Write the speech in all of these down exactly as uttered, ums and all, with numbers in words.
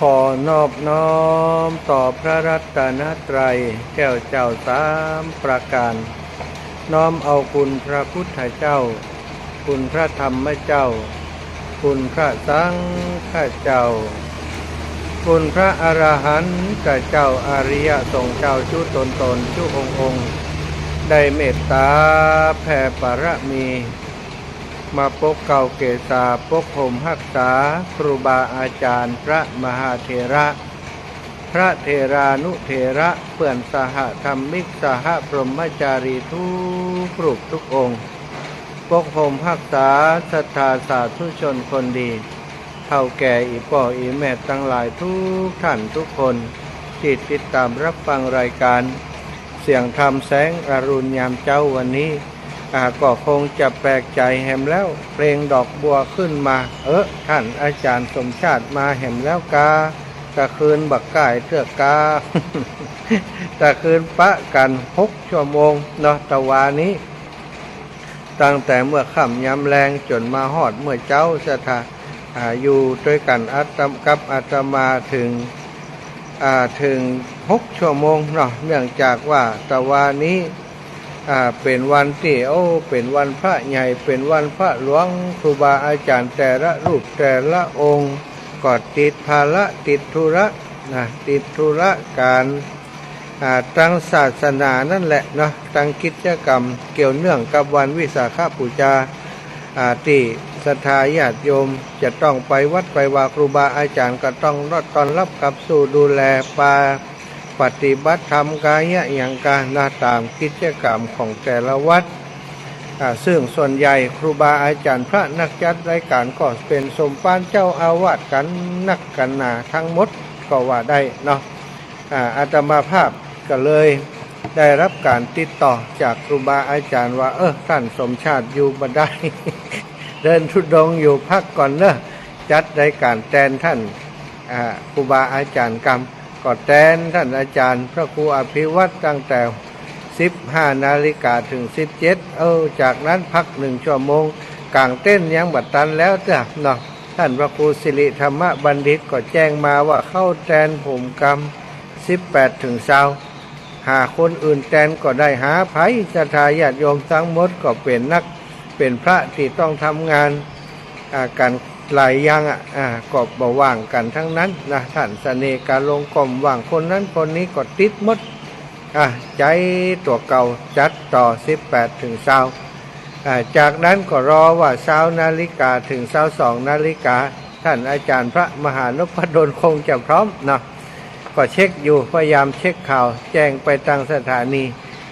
ขอนอบน้อมต่อพระรัตนตรัยแก้วเจ้าสามประการ น้อมเอาคุณพระพุทธเจ้า คุณพระธรรมเจ้า คุณพระสังฆเจ้า คุณพระอรหันตเจ้า อริยสงฆ์เจ้า จุ๊ตนตน จุ๊องค์องค์ ได้เมตต๋าแผ่ปารมี มาปกเกล้าเกศา ปกห่มฮักษา ครูบาอาจ๋ารย์ พระมหาเถระ พระเถรานุเถระ เปื้อนสหธรรมิก สหพรหมจารี กู้รูปกู้องค์ ปกห่มฮักษาศรัทธาสาธุชนคนดี เฒ่าแก่อี่ป้ออี่แม่ตังหลายกู้ต้านกู้คน ตี้ติดต๋ามฮับฟังรายก๋าน เสียงธรรมแสงอรุณยามเจ๊าวันนี้ อ่า ก็คงจะแปลกใจ๋แหมแล้ว เพลงดอกบัวขึ้นมา เออ ต้านอาจ๋ารย์สมชาติมาแหมแล้วกา ตะคืนบ่ก้าเตื้อกา ตะคืนปะกั๋นหกชั่วโมงเนาะ ตะวานี้ ตั้งแต่เมื่อค่ำยามแลงจ๋นมาฮอดเมื่อเจ๊า ศรัทธา อ่า อยู่ตวยกั๋นอาตม- กับอาตมาเถิง อ่า เถิงหกชั่วโมงเนาะ เนื่องจากว่าตะวานี้ อ่า เป๋นวันตี้ โอ้ เป๋นวันพระใหญ่ เป๋นวันพระหลวง ครูบาอาจ๋ารย์แต่ละรูปแต่ละองค์ ก็ติดภาระ ติดธุระนะ ติดธุระก๋าน อ่า ตางศาสนานั่นแหละเนาะ ตางกิจกรรมเกี่ยวเนื่องกับวันวิสาขบูชา อ่า ตี้ศรัทธาญาติโยมจะต้องไปวัดไปวา ครูบาอาจ๋ารย์ก็ต้องต้อนรับขับสู้ดูแล ปา ปฏิบัติธรรมก๋าเยียะหยังก๋านะ ต๋ามกิจกรรมของแต่ละวัด อ่า ซึ่งส่วนใหญ่ครูบาอาจ๋ารย์พระนักจัดรายก๋านก็เป๋นสมภารเจ้าอาวาสกั๋นนักกั๋นหนาตังหมดก็ว่าได้เนาะ อ่า อาตมาภาพก็เลยได้ฮับก๋านติดต่อจากครูบาอาจ๋ารย์ว่า เออ ต้านสมชาติอยู่บ่ได้ เดินธุดงค์อยู่ พักก่อนเนาะ จัดรายก๋านแตนต้าน อ่า ครูบาอาจ๋ารย์กำ ก็แตนต้านอาจ๋ารย์พระครูอภิวัตรตั้งแต่สิบห้านาฬิกาเถิงสิบเจ็ด เออ จากนั้นพักหนึ่งชั่วโมง ก๋างเต็นท์ยังบ่ตันแล้วเตื้อเนาะ ต้านพระครูสิริธรรมบัณฑิตก็แจ้งมาว่า เข้าแตนผมกำ สิบแปดเถิงซาว หาคนอื่นแตนก็ได้ หาใผ ศรัทธาญาติโยมตังหมดก็เป๋นนัก เป๋นพระตี้ต้องทำงาน อ่า กั๋นหลายอย่าง อ่ะ อ่า ก็บ่ว่างกั๋นตังนั้นนะ ต้านเสน่ห์ก๋าลงก็บ่ว่าง คนนั้นคนนี้ก็ติดหมด อ่ะ ใจ๊ตั๋วเก่าจัดต่อสิบแปดเถิงซาว อ่า จากนั้นก็รอว่าซาวนาฬิกาเถิงซาวสองนาฬิกา ต้านอาจ๋ารย์พระมหานพดลคงจะพร้อมเนาะ ก็เช็คอยู่ พยายามเช็คข่าว แจ้งไปตางสถานี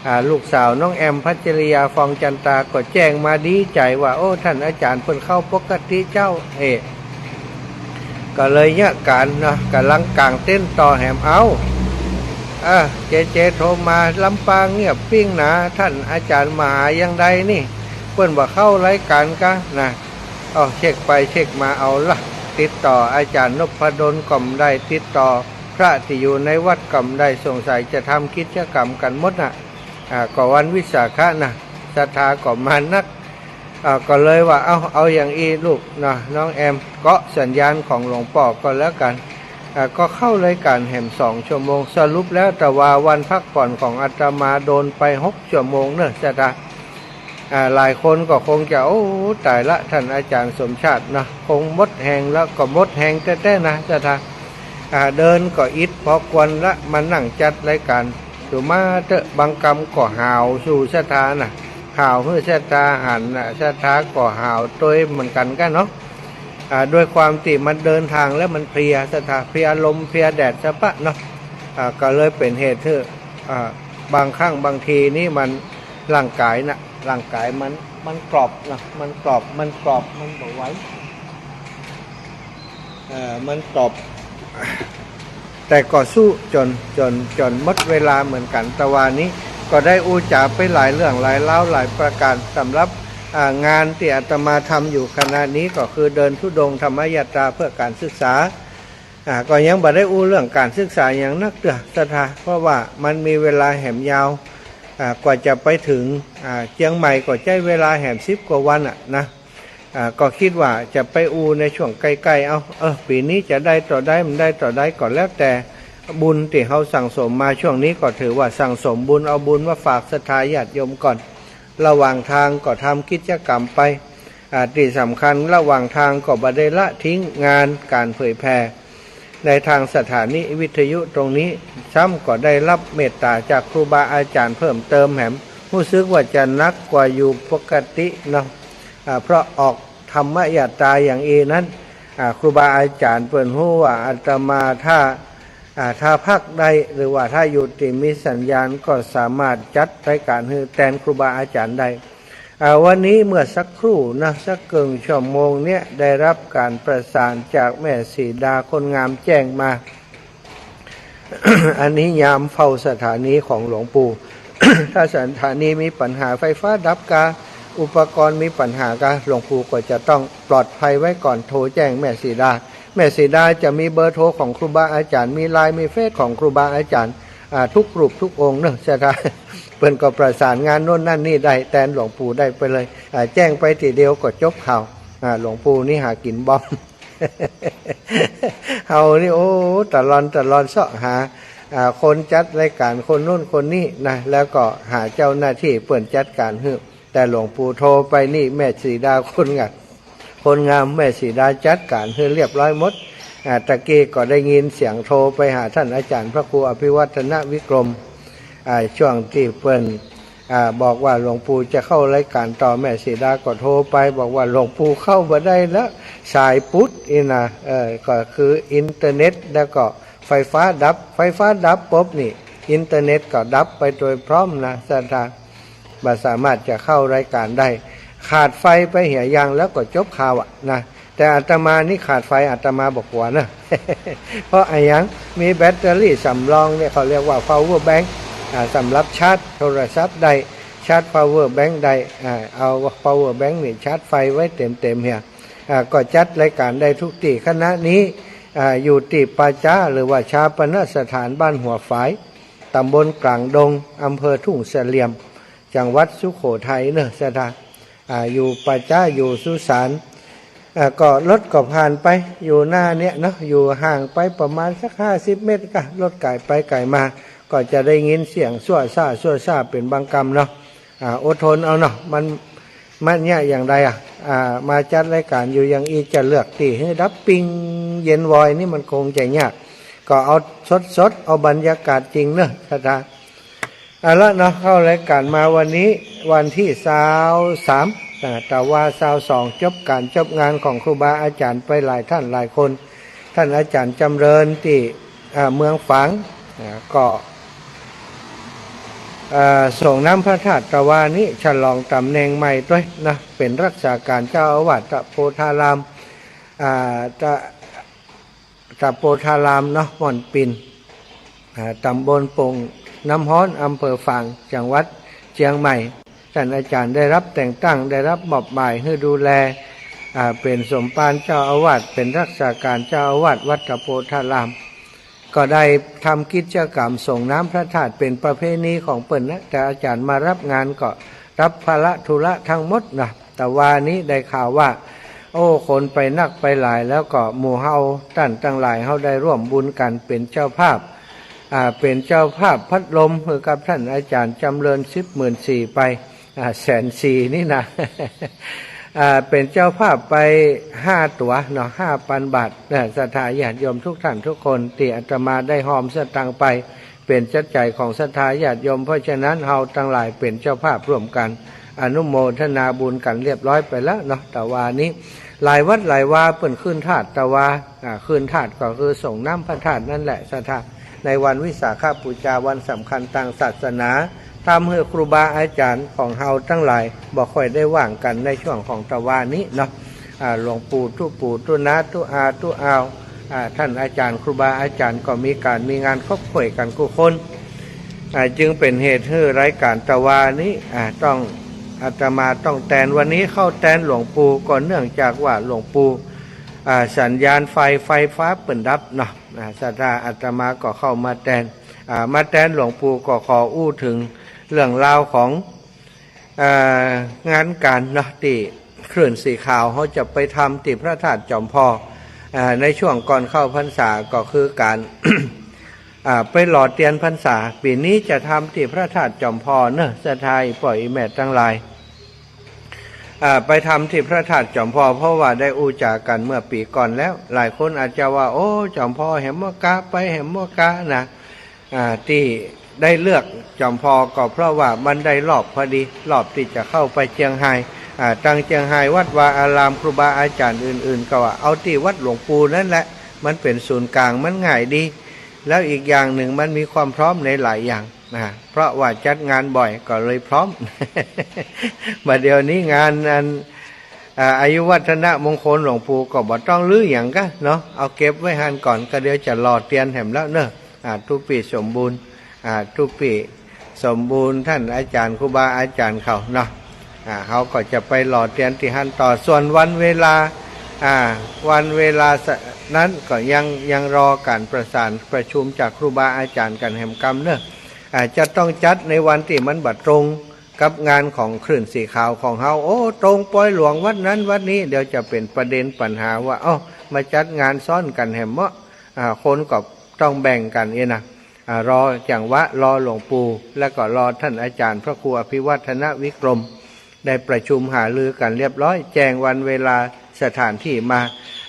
อ่า ลูกสาวน้องแอม พัชริยา ฟองจันตา ก็แจ้งมาดีใจ๋ว่า โอ้ ต้านอาจ๋ารย์เปิ้นเข้าปกติเจ้า เอ ก็เลยเยียะก๋านเนาะ ก่ำลังก๋างเต็นท์ต่อแหม เอ้า เออ เจเจโทรมา ลำปางเงียบปิ้งหนา ต้านอาจ๋ารย์มาหายังใดนี่ เปิ้นบ่เข้ารายก๋านกานะ เอาเช็คไปเช็คมา เอาละ ติดต่ออาจ๋ารย์นพดลก็บ่ได้ ติดต่อพระตี้อยู่ในวัดก็บ่ได้ สงสัยจะทำกิจกรรมกั๋นหมดน่ะ อ่า ก็วันวิสาขะนะ ศรัทธาก็มานัก อ่า ก็เลยว่า เอา เอาอย่างอี้ลูกนะ น้องแอม เกาะสัญญาณของหลวงป้อก็แล้วกั๋น อ่า ก็เข้ารายก๋านแหมสองชั่วโมง สรุปแล้วตะวาวันพักผ่อนของอาตมาโดนไปหกชั่วโมงเนาะ ศรัทธา อ่า หลายคนก็คงจะ โอ้ ต๋ายละ ต้านอาจ๋ารย์สมชาตินะ คงหมดแฮงแล้ว ก็หมดแฮงแต๊ๆ นะ ศรัทธา อ่า เดินก็อิดพอควรละ มานั่งจัดรายก๋าน ดูมาเต๊อะ บางกำก็หาวสู่ศรัทธาน่ะ หาวหื้อศรัทธาหันน่ะ ศรัทธาก็หาวตวยเหมือนกั๋นกาเนาะ อ่า ด้วยความตี้มันเดินตางแล้วมันเพลีย ศรัทธา เพลียลม เพลียแดดสะปะเนาะ อ่า ก็เลยเป๋นเหตุหื้อ อ่า บางครั้งบางทีนี่มัน ร่างก๋ายน่ะ ร่างก๋ายมัน มันกรอบนะ มันกรอบ มันกรอบ มันบ่ไหว เอ่อ มันกรอบ แต่ก็สู้จ๋น จ๋น จ๋นหมดเวลาเหมือนกั๋น ตะวานี้ก็ได้อู้จ๋าไปหลายเรื่องหลายราวหลายประก๋าน สำหรับ อ่า งานตี้อาตมาทำอยู่ขณะนี้ก็คือเดินธุดงค์ธรรมยาตราเพื่อการศึกษา อ่า ก็ยังบ่ได้อู้เรื่องการศึกษาหยังนักเตื้อ ศรัทธา เพราะว่ามันมีเวลาแหมยาว อ่า กว่าจะไปเถิง อ่า เจียงใหม่ก็ใจ๊เวลาแหมสิบกว่าวันน่ะนะ อ่า ก็กึ๊ดว่าจะไปอู้ในช่วงใก้ๆ เอา เออ ปี๋นี้จะได้เต้าใด บ่ได้เต้าใด ก็แล้วแต่บุญตี้เฮาสั่งสมมา ช่วงนี้ก็ถือว่าสั่งสมบุญ เอาบุญมาฝากศรัทธาญาติโยมก่อน ระหว่างตางก็ทำกิจกรรมไป อ่า ตี้สำคัญระหว่างตางก็บ่ได้ละทิ้งงานก๋านเผยแผ่ ในตางสถานีวิทยุตรงนี้ ซ้ำก็ได้ฮับเมตต๋าจากครูบาอาจ๋ารย์เพิ่มเติมแหม ฮู้สึกว่าจะหนักกว่าอยู่ปกติเนาะ อ่า เพราะออกธรรมยาตราอย่างอี้นั้น อ่า ครูบาอาจ๋ารย์เปิ้นฮู้ว่าอาตมาถ้า อ่า ถ้าพักได้ หรือว่าถ้าอยู่ตี้มีสัญญาณ ก็สามารถจัดรายก๋านหื้อแตนครูบาอาจ๋ารย์ได้ อ่า วันนี้เมื่อสักครู่นะ สักเกิ่งชั่วโมงเนี่ย ได้ฮับก๋านประสานจากแม่สีดาคนงามแจ้งมา อันนี้ยามเฝ้าสถานีของหลวงปู่ ถ้าสถานีมีปัญหาไฟฟ้าดับกา อุปกรณ์มีปัญหากา หลวงปู่ก็จะต้องปลอดภัยไว้ก่อน โทรแจ้งแม่สีดา แม่สีดาจะมีเบอร์โทรของครูบาอาจ๋ารย์ มีไลน์ มีเฟซของครูบาอาจ๋ารย์ อ่า ทุกรูปทุกองค์เนาะ ศรัทธา เปิ้นก็ประสานงานโน่นนั่นนี่ได้แตนหลวงปู่ได้ไปเลย อ่า แจ้งไปตี้เดียวก็จบข่าว อ่า หลวงปู่นี่หากิ๋นบ่อม เฮานี่ โอ้ ตะลอนตะลอนเซาะหา อ่า คนจัดรายก๋านคนโน่นคนนี้นะ แล้วก็หาเจ้าหน้าตี้เปิ้นจัดก๋านหื้อ แต่หลวงปู่โทรไปนี่ แม่สีดาคนงาม คนงามแม่สีดาจัดก๋านหื้อเรียบร้อยหมด อ่า ตะกี้ก็ได้ยินเสียงโทรไปหาต้านอาจ๋ารย์พระครูอภิวัฒนวิกรม อ่า ช่วงตี้เปิ้น อ่า บอกว่าหลวงปู่จะเข้ารายก๋านต่อ แม่สีดาก็โทรไป บอกว่าหลวงปู่เข้าบ่ได้แล้ว สายปุ๊ดอี้นะ เออ ก็คืออินเทอร์เน็ต แล้วก็ไฟฟ้าดับ ไฟฟ้าดับปุ๊บนี่ อินเทอร์เน็ตก็ดับไปโดยพร้อมนะ ศรัทธา บ่สามารถจะเข้ารายก๋านได้ ขาดไฟไปเหียอย่างแล้วก็จบข่าวอะนะ แต่อาตมานี่ขาดไฟอาตมาบ่กั๋วนะ เพราะอะหยัง มีแบตเตอรี่สำรองเนี่ย เขาเรียกว่า พาวเวอร์แบงก์ อ่า สำหรับชาร์จโทรศัพท์ได้ ชาร์จพาวเวอร์แบงก์ได้ อ่า เอาพาวเวอร์แบงก์นี่ชาร์จไฟไว้เต็มๆ เหีย อ่า ก็จัดรายก๋านได้ทุกตี้ ขณะนี้ อ่า อยู่ตี้ป่าจ๊า หรือว่าฌาปนสถานบ้านหัวฝาย ต๋ำบลกลางดง อำเภอทุ่งเสลี่ยม จังหวัดสุโขทัยเนาะ ศรัทธา อ่า อยู่ป่าจ๊า อยู่สุสาน อ่า ก็รถก็ผ่านไป อยู่หน้าเนี่ยเนาะ อยู่ห่างไปประมาณสักห้าสิบเมตรกา รถก๋ายไปก๋ายมา ก็จะได้ยินเสียงสั่วซ่าสั่วซ่าเป๋นบางกำเนาะ อ่า อดทนเอาเนาะ มัน มันยากอย่างใดอะ อ่า มาจัดรายก๋านอยู่อย่างอี้ จะเลือกตี้หื้อดับปิ้งเย็นวอยนี่มันคงจะยาก ก็เอาสดๆ เอาบรรยากาศจริงเนาะ ศรัทธา เอาละเนาะ เข้ารายก๋านมาวันนี้วันตี้ซาวสาม อ่า ตะวาซาวสอง จบก๋านจบงานของครูบาอาจ๋ารย์ไปหลายต้านหลายคน ต้านอาจ๋ารย์จ๋ำเริญตี้ อ่า เมืองฝาง อ่า ก็ อ่า ส่งน้ำพระธาตุตะวานี้ ฉลองต๋ำแหน่งใหม่ตวยนะ เป๋นรักษาก๋านเจ้าอาวาสตะโพธาราม อ่า ตะ ตะโพธารามเนาะ ม่อนปิน อ่า ต๋ำบลโป่งน้ำฮ้อน อำเภอฝาง จังหวัดเจียงใหม่ ต้านอาจ๋ารย์ได้ฮับแต่งตั้ง ได้ฮับมอบหมายหื้อดูแล อ่า เป๋นสมภารเจ้าอาวาส เป๋นรักษาก๋านเจ้าอาวาสวัดตะโพธาราม ก็ได้ทำกิจกรรมส่งน้ำพระธาตุเป๋นประเพณีของเปิ้นนะ แต่อาจ๋ารย์มาฮับงานก็ฮับภาระธุระตังหมดนะ ตะวานี้ได้ข่าวว่า โอ้ คนไปนักไปหลาย แล้วก็หมู่เฮาต้านตังหลายเฮาได้ร่วมบุญกั๋นเป๋นเจ้าภาพ อ่า เป๋นเจ้าภาพพัดลมหื้อกับต้านอาจ๋ารย์จ๋ำเริญสิบหมื่นสี่ไป อ่า แสนสี่นี่นะ อ่า เป๋นเจ้าภาพไปห้าตั๋วเนาะ ห้าปันบาทนะ ศรัทธาญาติโยมทุกต้านทุกคน ตี้อาตมาได้ฮอมสตางค์ไป เป๋นจั๊ดใจ๋ของศรัทธาญาติโยม เพราะฉะนั้นเฮาตังหลายเป๋นเจ้าภาพร่วมกั๋น อนุโมทนาบุญกั๋นเรียบร้อยไปแล้วเนาะ ตะวานี้ หลายวัดหลายวาเปิ้นขึ้นธาตุตะวา อ่า ขึ้นธาตุก็คือส่งน้ำพระธาตุนั่นแหละ ศรัทธา ในวันวิสาขบูชา วันสำคัญตางศาสนา ทำหื้อครูบาอาจ๋ารย์ของเฮาตังหลายบ่ค่อยได้ว่างกั๋นในช่วงของตะวานี้เนาะ อ่า หลวงปู่ตุ๊ปู่ตุ๊น้าตุ๊อาตุ๊อาว อ่า ต้านอาจ๋ารย์ครูบาอาจ๋ารย์ก็มีก๋านมีงานคบถ้วยกั๋นกู้คน อ่า จึงเป๋นเหตุหื้อรายก๋านตะวานี้ อ่า ต้อง อาตมาต้องแตน วันนี้เข้าแตนหลวงปู่ ก็เนื่องจากว่าหลวงปู่ อ่า สัญญาณไฟ ไฟฟ้าเปิ้นดับเนาะ อ่า ศรัทธา อาตมาก็เข้ามาแตน อ่า มาแตนหลวงปู่ก็ขออู้เถิงเรื่องราวของ อ่า งานก๋านเนาะ ตี้ คลื่นสีขาว เฮาจะไปทำตี้พระธาตุจอมพอ อ่า ในช่วงก่อนเข้าพรรษาก็คือก๋าน อ่า ไปหล่อเตียนพรรษา ปี๋นี้จะทำตี้พระธาตุจอมพอเนาะ ศรัทธาอี่ป้ออี่แม่ตังหลาย อ่า ไปทำตี้พระธาตุจอมพอ เพราะว่าได้อู้จ๋ากั๋นเมื่อปี๋ก่อนแล้ว หลายคนอาจจะว่า โอ้ จอมพอแหมบ่กล้าไป แหมบ่กล้านะ อ่า ตี้ได้เลือกจอมพอก็เพราะว่ามันได้รอบพอดี รอบตี้จะเข้าไปเจียงฮาย อ่า ตังเจียงฮายวัดวาอารามครูบาอาจ๋ารย์อื่นๆ ก็ว่าเอาตี้วัดหลวงปู่นั่นแหละ มันเป๋นศูนย์ก๋าง มันง่ายดี แล้วอีกอย่างนึ่งมันมีความพร้อมในหลายอย่างนะ เพราะว่าจัดงานบ่อยก็เลยพร้อม บ่าเดี่ยวนี้งานอัน อ่า อายุวัฒนมงคลหลวงปู่ก็บ่ต้องรื้อหยังก้าเนาะ เอาเก็บไว้หั้นก่อน ก็เดี๋ยวจะหล่อเตียนแหมแล้วเนาะ อ่า ตุ๊ปี้สมบูรณ์ อ่า ตุ๊ปี้สมบูรณ์ ต้านอาจ๋ารย์ครูบาอาจ๋ารย์เขาเนาะ อ่า เฮาก็จะไปหล่อเตียนตี้หั้นต่อ ส่วนวันเวลา อ่า วันเวลาสะ นั้นก็ยัง ยังรอก๋านประสานประชุมจากครูบาอาจ๋ารย์กั๋นแหมกำเนาะ อ่า จะต้องจัดในวันตี้มันบ่ตรงกับงานของคลื่นสีขาวของเฮา โอ้ ตรงปอยหลวงวัดนั้นวัดนี้ เดี๋ยวจะเป๋นประเด็นปัญหาว่า เอ้า มาจัดงานซ้อนกั๋นแหมเมาะ อ่า คนก็ต้องแบ่งกั๋นเองนะ อ่า รอจังหวะ รอหลวงปู่ แล้วก็รอต้านอาจ๋ารย์พระครูอภิวัฒนวิกรม ได้ประชุมหารือกั๋นเรียบร้อย แจ้งวันเวลาสถานตี้มา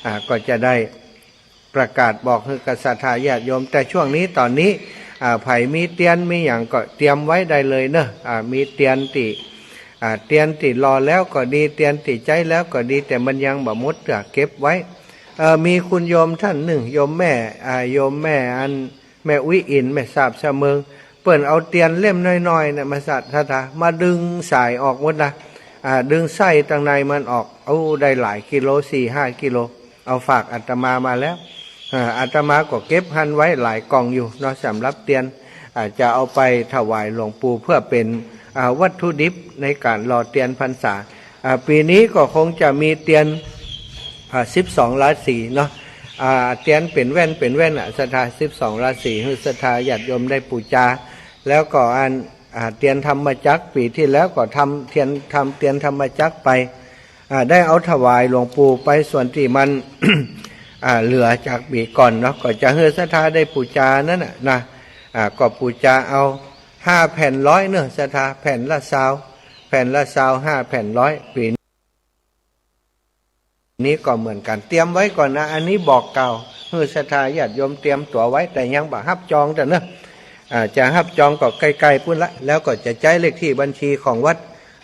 อ่า ก็จะได้ประกาศบอกหื้อกับศรัทธาญาติโยม แต่ช่วงนี้ต๋อนนี้ อ่า ใผมีเตียนมีหยังก็เตรียมไว้ได้เลยเนาะ อ่า มีเตียนตี้ อ่า เตียนตี้หล่อแล้วก็ดี เตียนตี้ใจ๊แล้วก็ดี แต่มันยังบ่หมดเตื้อ เก็บไว้ เอ่อ มีคุณโยมต้านนึ่ง โยมแม่ อ่า โยมแม่อัน แม่อุ๊ยอิ๋น แม่สาบสะเมิง เปิ้นเอาเตียนเล่มน้อยๆ เนี่ยมาสะ ศรัทธา มาดึงสายออกหมดนะ อ่า ดึงไส้ตังในมันออก โอ้ ได้หลายกิโล สี่ห้ากิโล เอาฝากอาตมามาแล้ว อ่า อาตมาก็เก็บหั้นไว้หลายกล่องอยู่เนาะ สำหรับเตียน อ่า จะเอาไปถวายหลวงปู่เพื่อเป๋น อ่า วัตถุดิบในก๋านหล่อเตียนพรรษา อ่า ปี๋นี้ก็คงจะมีเตียน อ่า สิบสองราศีเนาะ อ่า เตียนเป๋นแว่นเป๋นแว่นอะ ศรัทธา สิบสองราศี หื้อศรัทธาญาติโยมได้ปู๋จา แล้วก็อัน อ่า เตียนธรรมจักร ปี๋ตี้แล้วก็ทำเตียน ทำเตียนธรรมจักรไป อ่า ได้เอาถวายหลวงปู่ไป ส่วนตี้มัน อ่า เหลือจากปี๋ก่อนเนาะ ก็จะหื้อศรัทธาได้ปู๋จานั้นน่ะนะ อ่า ก็ปู๋จาเอาห้าแผ่นร้อยเนาะ ศรัทธา แผ่นละซาว แผ่นละซาว ห้าแผ่นร้อย ปี๋ นี้ก็เหมือนกั๋น เตรียมไว้ก่อนนะ อันนี้บอกกล่าว หื้อศรัทธาญาติโยมเตรียมตั๋วไว้ แต่ยังบ่ฮับจองเตื้อเนาะ อ่า จะฮับจองก็ใก้ๆ ปู้นละ แล้วก็จะใจ๊เลขตี้บัญชีของวัด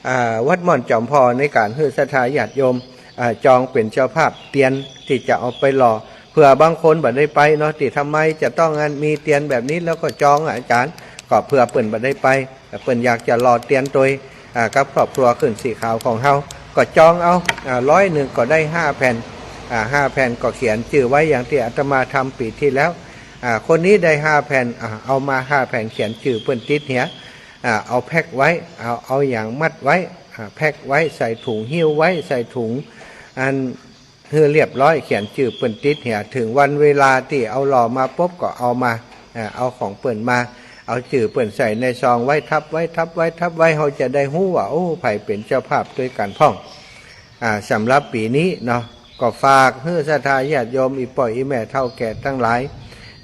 อ่า วัดม่อนจอมพอในก๋านหื้อศรัทธาญาติโยม อ่า จองเป๋นเจ้าภาพเตียนตี้จะเอาไปหล่อ เผื่อบางคนบ่ได้ไปเนาะ ตี้ทำไมจะต้องอันมีเตียนแบบนี้แล้วก็จองอะอาจ๋ารย์ ก็เผื่อเปิ้นบ่ได้ไป เปิ้นอยากจะหล่อเตียนตวย อ่า กับครอบครัวคลื่นสีขาวของเฮา ก็จองเอา อ่า ร้อยนึ่งก็ได้ห้าแผ่น อ่า ห้าแผ่นก็เขียนจื้อไว้อย่างตี้อาตมาทำปี๋ตี้แล้ว อ่า คนนี้ได้ห้าแผ่น อ่า เอามาห้าแผ่น เขียนจื้อเปิ้นติดเหีย อ่า เอาแพ็คไว้ เอา เอาหยังมัดไว้ อ่า แพ็คไว้ ใส่ถุง หิ้วไว้ ใส่ถุง อัน หื้อเรียบร้อย เขียนจื้อเปิ้นติดเหีย เถิงวันเวลาตี้เอาหล่อมาปุ๊บก็เอามา อ่า เอาของเปิ้นมา เอาจื้อเปิ้นใส่ในซองไว้ ทับไว้ ทับไว้ ทับไว้ เฮาจะได้ฮู้ว่า โอ้ ใผเป๋นเจ้าภาพตวยกั๋นพ่อง อ่า สำหรับปี๋นี้เนาะ ก็ฝากหื้อศรัทธาญาติโยม อี่ป้ออี่แม่เฒ่าแก่ตังหลาย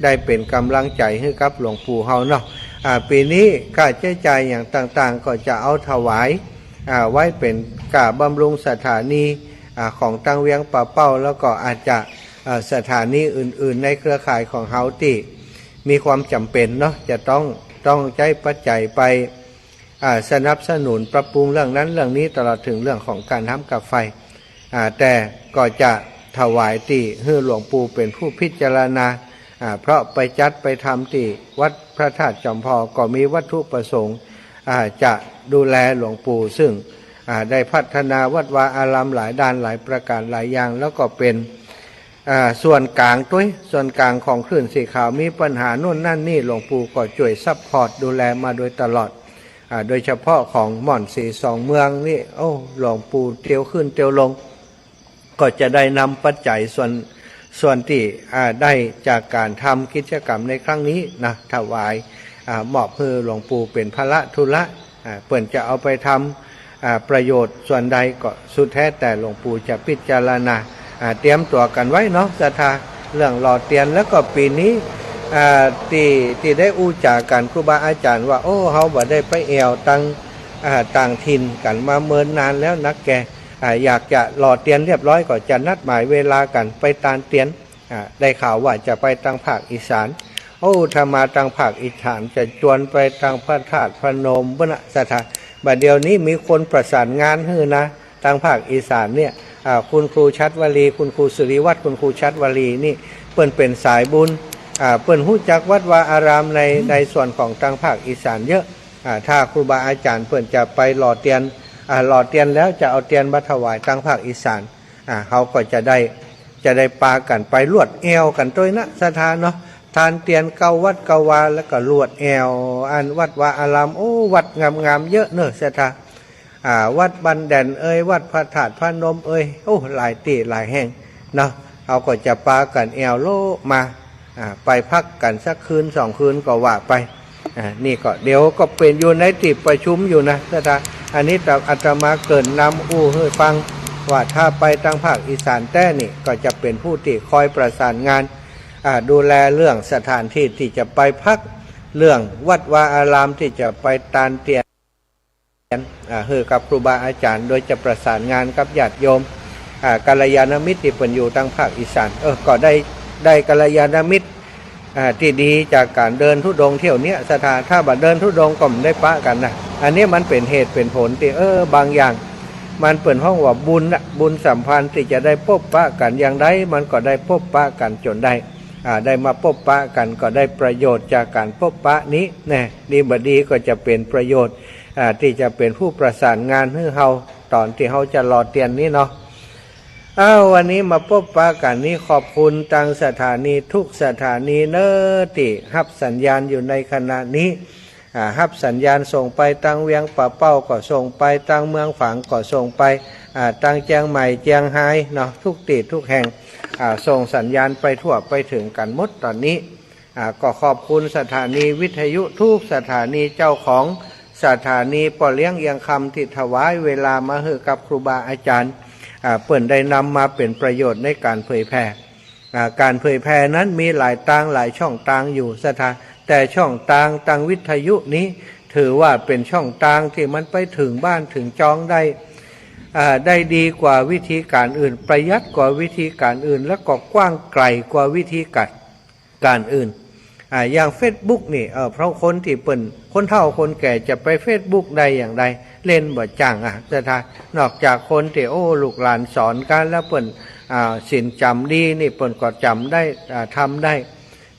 ได้เป๋นก๋ำลังใจ๋หื้อกับหลวงปู่เฮาเนาะ อ่า ปี๋นี้ค่าใจ๊จ่ายอย่างต่างๆ ก็จะเอาถวาย อ่า ไว้เป๋นก้าบำรุงสถานี อ่า ของตังเวียงป่าเป้า แล้วก็อาจจะ อ่า สถานีอื่นๆ ในเครือข่ายของเฮาตี้มีความจ๋ำเป๋นเนาะ จะต้อง ต้องใจ๊ปัจจัยไป อ่า สนับสนุนปรับปรุงเรื่องนั้นเรื่องนี้ ตลอดเถิงเรื่องของก๋านฮับค่าไฟ อ่า แต่ก็จะถวายตี้หื้อหลวงปู่เป๋นผู้พิจารณา อ่า เพราะไปจัดไปทำตี้วัดพระธาตุจอมพอ ก็มีวัตถุประสงค์ อ่า จะดูแลหลวงปู่ ซึ่ง อ่า ได้พัฒนาวัดวาอารามหลายด้านหลายประก๋านหลายอย่าง แล้วก็เป๋น อ่า ส่วนก๋างตวย ส่วนก๋างของคลื่นสีขาว มีปัญหาโน่นนั่นนี่ หลวงปู่ก็จ้วยซัพพอร์ตดูแลมาโดยตลอด อ่า โดยเฉพาะของม่อนสีสองเมืองนี่ โอ้ หลวงปู่เตียวขึ้นเตียวลง ก็จะได้นำปัจจัยส่วน ส่วนตี้ อ่า ได้จากก๋านทำกิจกรรมในครั้งนี้นะ ถวาย อ่า มอบหื้อหลวงปู่เป๋นพาหะธุระ อ่า เปิ้นจะเอาไปท อ่า ประโยชน์ส่วนใดก็สุดแท้แต่หลวงปู่จะพิจารณา อ่า เตรียมตั๋วกั๋นไว้เนาะศรัทธา เรื่องหล่อเตียน แล้วก็ปี๋นี้ อ่า ตี้ ตี้ได้อู้จ๋ากั๋นครูบาอาจ๋ารย์ว่า โอ้ เฮาบ่ได้ไปแอ่วตัง อ่า ต่างถิ่นกั๋นมาเมินนานแล้วนักแก อ่า อยากจะหล่อเตียนเรียบร้อยก็จะนัดหมายเวลากั๋นไปตานเตียน อ่า ได้ข่าวว่าจะไปตังภาคอีสาน โอ้ ถ้ามาตังภาคอีสานจะจวนไปตังพระธาตุพนมปุ้นนะศรัทธา บ่าเดี่ยวนี้มีคนประสานงานหื้อนะ ตังภาคอีสานเนี่ย อ่า คุณครูชัดวลี คุณครูสุริวัฒน์ คุณครูชัดวลีนี่ เปิ้นเป๋นสายบุญ อ่า เปิ้นฮู้จักวัดวาอารามใน ในส่วนของตังภาคอีสานเยอะ อ่า ถ้าครูบาอาจ๋ารย์เปิ้นจะไปหล่อเตียน อ่า หล่อเตียนแล้วจะเอาเตียนมาถวายตังภาคอีสาน อ่า เฮาก็จะได้ จะได้ปากั๋นไปลวดแอ่วกั๋นตวยนะศรัทธาเนาะ ตานเตียนเก่าวัดเก่าวา แล้วก็ลวดแอ่ว อันวัดวาอาราม โอ้ วัดงามๆ เยอะเนอะศรัทธา อ่า วัดบ้านแด่นเอย วัดพระธาตุพนมเอย โอ้ หลายตี้หลายแห่งเนาะ เฮาก็จะปากั๋นแอ่วเลาะมา อ่า ไปพักกั๋นสักคืนสองคืนก็ว่าไป อ่า นี่ก็เดี๋ยวก็เป๋นอยู่ในตี้ประชุมอยู่นะศรัทธา อันนี้ตะ อาตมาเกริ่นนำอู้หื้อฟัง ว่าถ้าไปตังภาคอีสานแต๊นี่ ก็จะเป๋นผู้ตี้คอยประสานงาน อ่า ดูแลเรื่องสถานที่ตี้จะไปพัก เรื่องวัดวาอารามตี้จะไปตานเตียน อ่า หื้อกับครูบาอาจ๋ารย์ โดยจะประสานงานกับญาติโยม อ่า กัลยาณมิตรตี้เปิ้นอยู่ตังภาคอีสาน เออ ก็ได้ ได้กัลยาณมิตร อ่า ตี้ดีจากก๋านเดินธุดงค์เที่ยวเนี้ยศรัทธา ถ้าบ่เดินธุดงค์ก็บ่ได้ปะกั๋นนะ อันนี้มันเป๋นเหตุเป๋นผลตี้ เออ บางอย่าง มันเปิ้นฮ้องว่าบุญนะ บุญสัมพันธ์ตี้จะได้ปบปะกั๋นอย่างใด มันก็ได้ปบปะกั๋นจ๋นได้ อ่า ได้มาปบปะกั๋นก็ได้ประโยชน์จากก๋านปบปะนี้แน่ ดีบ่ดีก็จะเป๋นประโยชน์ อ่า ตี้จะเป๋นผู้ประสานงานหื้อเฮา ต๋อนตี้เฮาจะหล่อเตียนนี้เนาะ อ้าว วันนี้มาปบปะกั๋นนี้ ขอบคุณตังสถานีทุกสถานีเนอะ ตี้ฮับสัญญาณอยู่ในขณะนี้ อ่า ฮับสัญญาณส่งไปตังเวียงป่าเป้าก็ส่งไป ตังเมืองฝางก็ส่งไป อ่า ตังเจียงใหม่เจียงฮายเนาะ ทุกตี้ทุกแห่ง อ่า ส่งสัญญาณไปทั่วไปเถิงกั๋นหมดต๋อนนี้ อ่า ก็ขอบคุณสถานีวิทยุทุกสถานี เจ้าของสถานีป้อเลี้ยงเอียงคำตี้ถวายเวลามาหื้อกับครูบาอาจ๋ารย์ อ่า เปิ้นได้นำมาเป๋นประโยชน์ในก๋านเผยแผ่ อ่า ก๋านเผยแผ่นั้นมีหลายตางหลายช่องตางอยู่ศรัทธา แต่ช่องตางตังวิทยุนี้ ถือว่าเป๋นช่องตางตี้มันไปเถิงบ้านเถิงจองได้ อ่า ได้ดีกว่าวิธีก๋านอื่น ประหยัดกว่าวิธีก๋านอื่น แล้วก็กว้างไก๋กว่าวิธีก๋าน ก๋านอื่น อ่า อย่างเฟซบุ๊กนี่ เอ่อ เพราะคนตี้เปิ้น คนเฒ่าคนแก่จะไปเฟซบุ๊กได้อย่างใด เล่นบ่จั่ง อ่ะศรัทธา นอกจากคนตี้ โอ้ ลูกหลานสอนกั๋นแล้วเปิ้น อ่า ศีลจ๋ำดีนี่ เปิ้นก็จ๋ำได้ อ่า ทำได้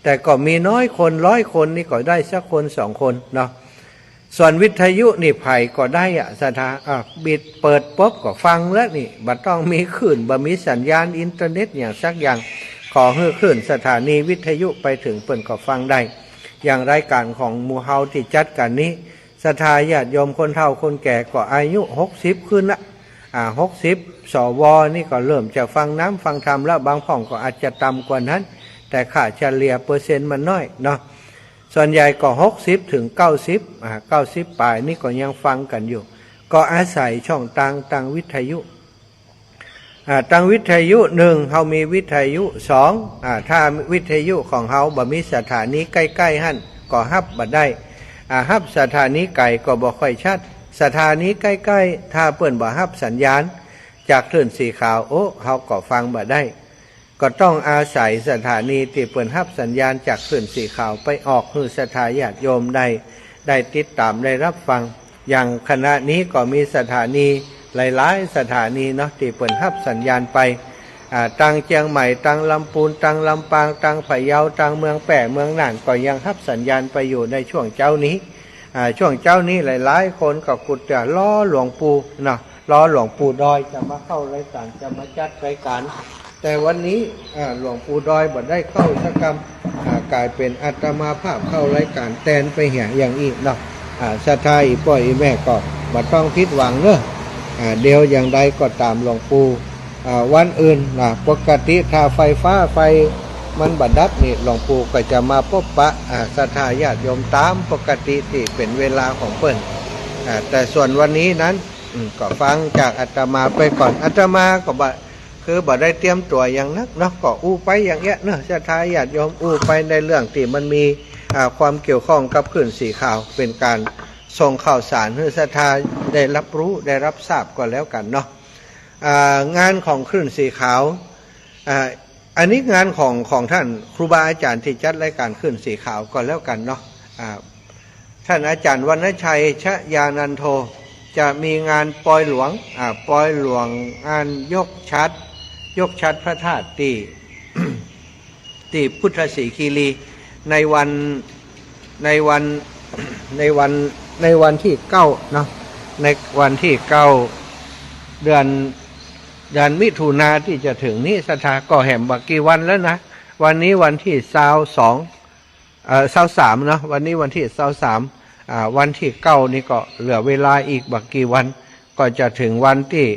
แต่ก็มีน้อยคน ร้อยคนนี่ก็ได้สักคนสองคนเนาะ ส่วนวิทยุนี่ใผก็ได้อะศรัทธา อ่ะ บิดเปิดปุ๊บก็ฟังแล้วนี่ บ่ต้องมีคลื่น บ่มีสัญญาณอินเทอร์เน็ตอย่างสักอย่าง ขอหื้อคลื่นสถานีวิทยุไปเถิงเปิ้นก็ฟังได้ อย่างรายก๋านของหมู่เฮาตี้จัดกั๋นนี้ ศรัทธาญาติโยมคนเฒ่าคนแก่ก็อายุหกสิบขึ้นละ อ่า หกสิบ สว นี่ก็เริ่มจะฟังน้ำฟังธรรมแล้ว บางพ่องก็อาจจะต่ำกว่านั้น แต่ค่าเฉลี่ยเปอร์เซ็นต์มันน้อยเนาะ ส่วนใหญ่ก็หกสิบถึงเก้าสิบ อ่า เก้าสิบป๋ายนี่ก็ยังฟังกั๋นอยู่ ก็อาศัยช่องตาง ตางวิทยุ อ่า ตางวิทยุ นึ่ง เฮามีวิทยุ สอง อ่า ถ้าวิทยุของเฮาบ่มีสถานีใก้ๆ หั้น ก็ฮับบ่ได้ อ่า ฮับสถานีไก๋ก็บ่ค่อยชัด สถานีใก้ๆ ถ้าเปิ้นบ่ฮับสัญญาณจากคลื่นสีขาว โอ้ เฮาก็ฟังบ่ได้ ก็ต้องอาศัยสถานีตี้เปิ้นฮับสัญญาณจากคลื่นสีขาวไปออกหื้อศรัทธาญาติโยมได้ ได้ติดต๋ามได้ฮับฟัง อย่างขณะนี้ก็มีสถานีหลายๆ สถานีเนาะ ตี้เปิ้นฮับสัญญาณไป อ่า ตางเจียงใหม่ ตางลำปูน ตางลำปาง ตางพะเยา ตางเมืองแป้ เมืองน่าน ก็ยังฮับสัญญาณไปอยู่ในช่วงเจ๊านี้ อ่า ช่วงเจ๊านี้หลายๆ คนก็กุเตื้อรอหลวงปู่เนาะ รอหลวงปู่ดอยจะมาเข้ารายก๋าน จะมาจัดรายก๋าน แต่วันนี้ อ่า หลวงปู่ดอยบ่ได้เข้าสักกำ อ่า ก๋ายเป๋นอาตมาภาพเข้ารายก๋านแตนไปเหียอย่างอี้เนาะ อ่า ศรัทธาอี่ป้ออี่แม่ก็บ่ต้องผิดหวังเนาะ อ่า เดี๋ยวอย่างใดก็ต๋ามหลวงปู่ อ่า วันอื่นนะ ปกติถ้าไฟฟ้าไฟมันบ่ดับนี่ หลวงปู่ก็จะมาปบปะ อ่า ศรัทธาญาติโยมต๋ามปกติตี้เป๋นเวลาของเปิ้น อ่า แต่ส่วนวันนี้นั้น อืม ก็ฟังจากอาตมาไปก่อน อาตมาก็บ่ คือบ่ได้เตรียมตั๋วหยังนักเนาะ ก็อู้ไปอย่างเอี้ยเนาะ ศรัทธาญาติโยม อู้ไปในเรื่องตี้มันมี อ่า ความเกี่ยวข้องกับคลื่นสีขาว เป๋นก๋านส่งข่าวสารหื้อศรัทธาได้ฮับฮู้ได้ฮับทราบก็แล้วกั๋นเนาะ อ่า งานของคลื่นสีขาว อ่า อันนี้งานของ ของต้านครูบาอาจ๋ารย์ตี้จัดรายก๋านคลื่นสีขาวก็แล้วกั๋นเนาะ อ่า ต้านอาจ๋ารย์วรรณชัย ชยานันโท จะมีงานปอยหลวง อ่า ปอยหลวง งานยกฉัตร ยกฉัตรพระธาตุตี้ ตี้พุทธสีคีรี ในวัน ในวัน ในวัน ในวันตี้เก้าเนาะ ในวันตี้เก้า เดือน เดือนมิถุนาตี้จะเถิงนี้ ศรัทธา ก็แหมบ่กี่วันแล้วนะ วันนี้วันตี้ซาวสอง เอ่อ ซาวสามเนาะ วันนี้วันตี้ซาวสาม อ่า วันตี้เก้านี่ก็เหลือเวลาอีกบ่กี่วัน ก็จะเถิงวันตี้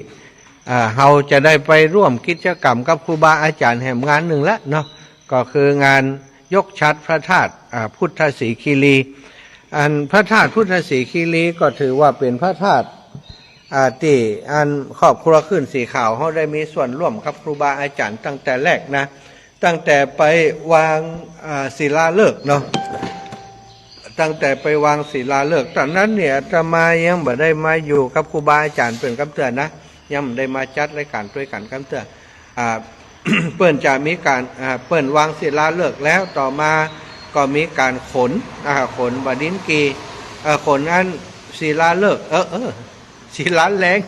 อ่า เฮาจะได้ไปร่วมกิจกรรมกับครูบาอาจ๋ารย์แหมงานนึ่งแล้วเนาะ ก็คืองานยกฉัตรพระธาตุ อ่า พุทธสีคีรี อันพระธาตุพุทธสีคีรีก็ถือว่าเป๋นพระธาตุ อ่า ตี้อันครอบครัวคลื่นสีขาวเฮาได้มีส่วนร่วมกับครูบาอาจ๋ารย์ตั้งแต่แรกนะ ตั้งแต่ไปวาง อ่า ศิลาฤกษ์เนาะ ตั้งแต่ไปวางศิลาฤกษ์ ต๋อนนั้นเนี่ยอาตมายังบ่ได้มาอยู่กับครูบาอาจ๋ารย์เปิ้นกำเตื้อนะ ยังบ่ได้มาจัดรายก๋านตวยกั๋นกำเตื้อ อ่า เปิ้นจะมีก๋าน อ่า เปิ้นวางศิลาฤกษ์แล้ว ต่อมาก็มีก๋านขน อ่า ขนบ่าดินกี เอ่อ ขนอันศิลาฤกษ์ เออ เออ ศิลาแรง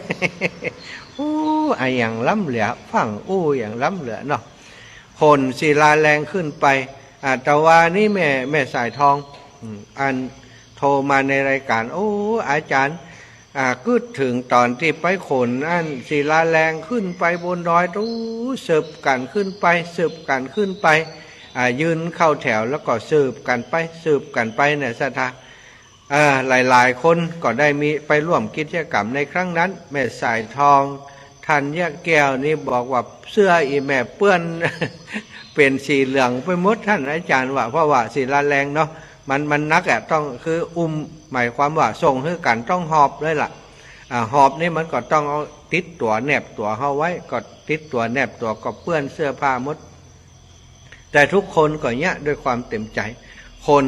อู้ อะหยังล้ำเหลือ ฟั่งอู้อย่างล้ำเหลือเนาะ ขนศิลาแรงขึ้นไป อ่า ตะวานี้แม่ แม่สายทอง อืม อันโทรมาในรายก๋าน โอ้ อาจ๋ารย์ อ่า กึ๊ดเถิงต๋อนตี้ไปขนอันศิลาแรงขึ้นไปบนดอย ตู้ สืบกั๋นขึ้นไป สืบกั๋นขึ้นไป อ่า ยืนเข้าแถวแล้วก็สืบกั๋นไป สืบกั๋นไปเนี่ย ศรัทธา อ่า หลายๆ คนก็ได้มีไปร่วมกิจกรรมในครั้งนั้น แม่สายทอง ธัญแก้วนี่บอกว่าเสื้ออี่แม่เปื้อน เป๋นสีเหลืองไปหมด ต้านอาจ๋ารย์ว่า เพราะว่าศิลาแรงเนาะ มัน มันหนักอะ ต้อง คืออุ้ม หมายความว่าส่งหื้อกั๋นต้องหอบเลยล่ะ อ่า หอบนี่มันก็ต้องเอาติดตั๋วแนบตั๋วเฮาไว้ ก็ติดตั๋วแนบตั๋วก็เปื้อนเสื้อผ้าหมด แต่ทุกคนก็เยียะด้วยความเต็มใจ๋ ขน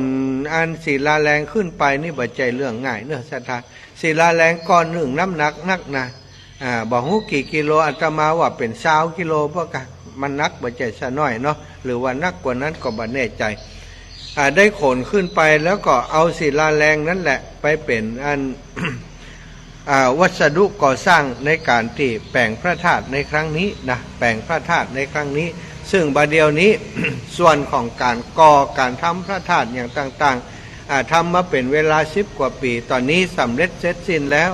อันศิลาแรงขึ้นไปนี่บ่ใจ้เรื่องง่ายเนาะ ศรัทธา ศิลาแรงก้อนนึ่งน้ำหนักนักนะ อ่า บ่ฮู้กี่กิโล อาตมาว่าเป๋นซาวกิโล เพราะกะมันหนักบ่ใจ้ซะน้อยเนาะ หรือว่าหนักกว่านั้นก็บ่แน่ใจ๋ อ่า ได้ขนขึ้นไปแล้วก็เอาศิลาแรงนั้นแหละไปเป๋นอัน อ่า วัสดุก่อสร้างในก๋านตี้แป๋งพระธาตุในครั้งนี้นะ แป๋งพระธาตุในครั้งนี้ ซึ่งบ่าเดี่ยวนี้ ส่วนของก๋านก่อก๋านทำพระธาตุอย่างต่างๆ อ่า ทำมาเป๋นเวลาสิบกว่าปี๋ ต๋อนนี้สำเร็จเสร็จสิ้นแล้ว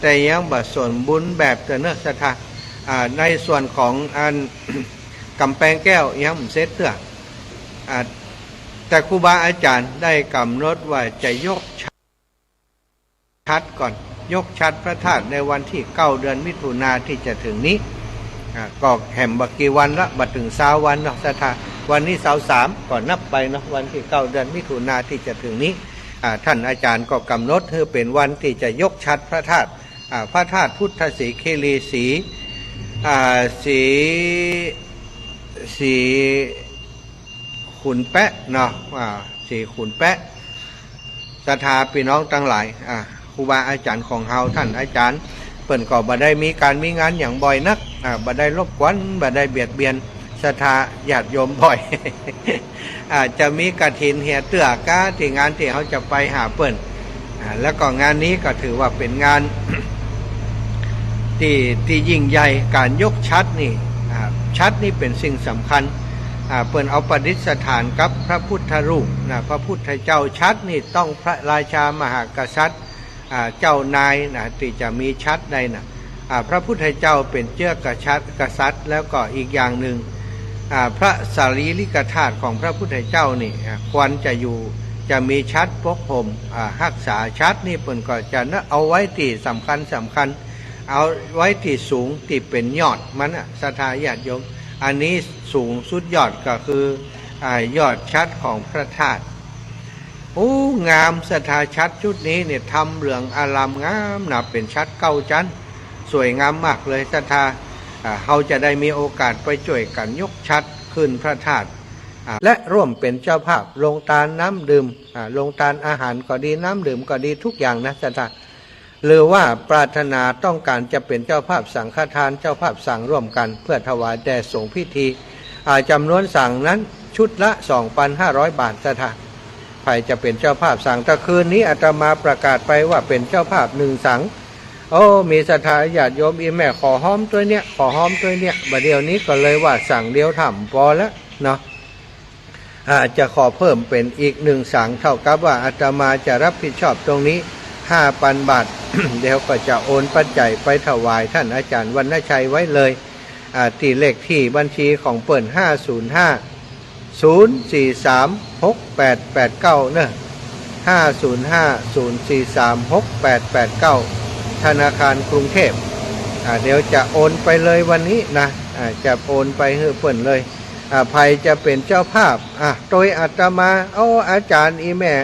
แต่ยังบ่สมบูรณ์แบบเตื้อเนาะ ศรัทธา อ่า ในส่วนของอัน ก๋ำแปงแก้วยังบ่เสร็จเตื้อ อ่า แต่ครูบาอาจ๋ารย์ได้ก๋ำหนดว่าจะยกฉัตรก่อน ยกฉัตรพระธาตุในวันตี้เก้า เดือนมิถุนาตี้จะเถิงนี้ อ่า ก็แหมบ่กี่วันละ บ่เถิงซาววันเนาะ ศรัทธา วันนี้ซาวสาม ก็นับไปเนาะ วันตี้เก้า เดือนมิถุนาตี้จะเถิงนี้ อ่า ต้านอาจ๋ารย์ก็ก๋ำหนดหื้อเป๋นวันตี้จะยกฉัตรพระธาตุ อ่า พระธาตุพุทธสีคีรี สี อ่า สี สีขุนแป๊ะเนาะ อ่า สีขุนแป๊ะ ศรัทธาปี้น้องตังหลาย อ่า ครูบาอาจ๋ารย์ของเฮา ต้านอาจ๋ารย์ เปิ้นก็บ่ได้มีก๋านมีงานหยังบ่อยนัก อ่า บ่ได้รบกวน บ่ได้เบียดเบียนศรัทธาญาติโยมบ่อย อ่า จะมีกฐินเหียเตื้อก้าตี้งานตี้เฮาจะไปหาเปิ้น อ่า แล้วก็งานนี้ก็ถือว่าเป๋นงาน ตี้ ตี้ยิ่งใหญ่ ก๋านยกฉัตรนี่ อ่า ฉัตรนี่เป๋นสิ่งสำคัญ อ่า เปิ้นเอาประดิษฐานกับพระพุทธรูปนะ พระพุทธเจ้า ฉัตรนี่ต้องพระราชามหากษัตริย์ อ่า เจ้านายนะ ตี้จะมีฉัตรได้นะ อ่า พระพุทธเจ้าเป๋นเจื้อกษัตริย์ กษัตริย์ แล้วก็อีกอย่างนึ่ง อ่า พระสารีริกธาตุของพระพุทธเจ้านี่ อ่า ควรจะอยู่ จะมีฉัตรปกห่ม อ่า ฮักษา ฉัตรนี่เปิ้นก็จะเอาไว้ตี้สำคัญสำคัญ เอาไว้ตี้สูง ตี้เป๋นยอดมันน่ะ ศรัทธาญาติโยม อันนี้สูงสุดยอดก็คือ อ่า ยอดฉัตรของพระธาตุ โอ้ งาม ศรัทธา ฉัตรชุดนี้เนี่ย ทำเหลืองอารามงามนะ เป๋นฉัตรเก้าจั๊น สวยงามมากเลยศรัทธา อ่า เฮาจะได้มีโอกาสไปจ้วยกั๋นยกฉัตรขึ้นพระธาตุ อ่า และร่วมเป๋นเจ้าภาพลงตานน้ำดื่ม อ่า ลงตานอาหารก็ดี น้ำดื่มก็ดี ทุกอย่างนะศรัทธา หรือว่าปรารถนาต้องก๋านจะเป๋นเจ้าภาพสังฆทาน เจ้าภาพสังฆ์ร่วมกั๋น เพื่อถวายแด่สงฆ์พิธี อ่า จ๋ำนวนสังฆ์นั้นชุดละสองปันห้าร้อยบาทศรัทธา ใผจะเป๋นเจ้าภาพสังฆ์ ตะคืนนี้อาตมาประกาศไปว่าเป๋นเจ้าภาพหนึ่งสังฆ์ โอ้ มีศรัทธาญาติโยมอี่แม่ขอฮอมตวยเนี่ย ขอฮอมตวยเนี่ย บ่าเดี่ยวนี้ก็เลยว่าสังฆ์เดียวถ้ำปอแล้วเนาะ อ่า จะขอเพิ่มเป๋นอีกหนึ่งสังฆ์ เท่ากับว่าอาตมาจะรับผิดชอบตรงนี้ห้าปันบาท เดี๋ยวก็จะโอนปัจจัยไปถวายต้านอาจ๋ารย์วรรณชัยไว้เลย อ่า ตี้เลขตี้บัญชีของเปิ้น ห้าศูนย์ห้า ศูนย์สี่สาม หกแปดแปดเก้า เนาะ ห้าศูนย์ห้า ศูนย์สี่สาม หกแปดแปดเก้า ธนาคารกรุงเทพฯ อ่า เดี๋ยวจะโอนไปเลยวันนี้นะ อ่า จะโอนไปหื้อเปิ้นเลย อ่า ใผจะเป๋นเจ้าภาพ อ่า ตวยอาตมา โอ้ อาจ๋ารย์อี่แม่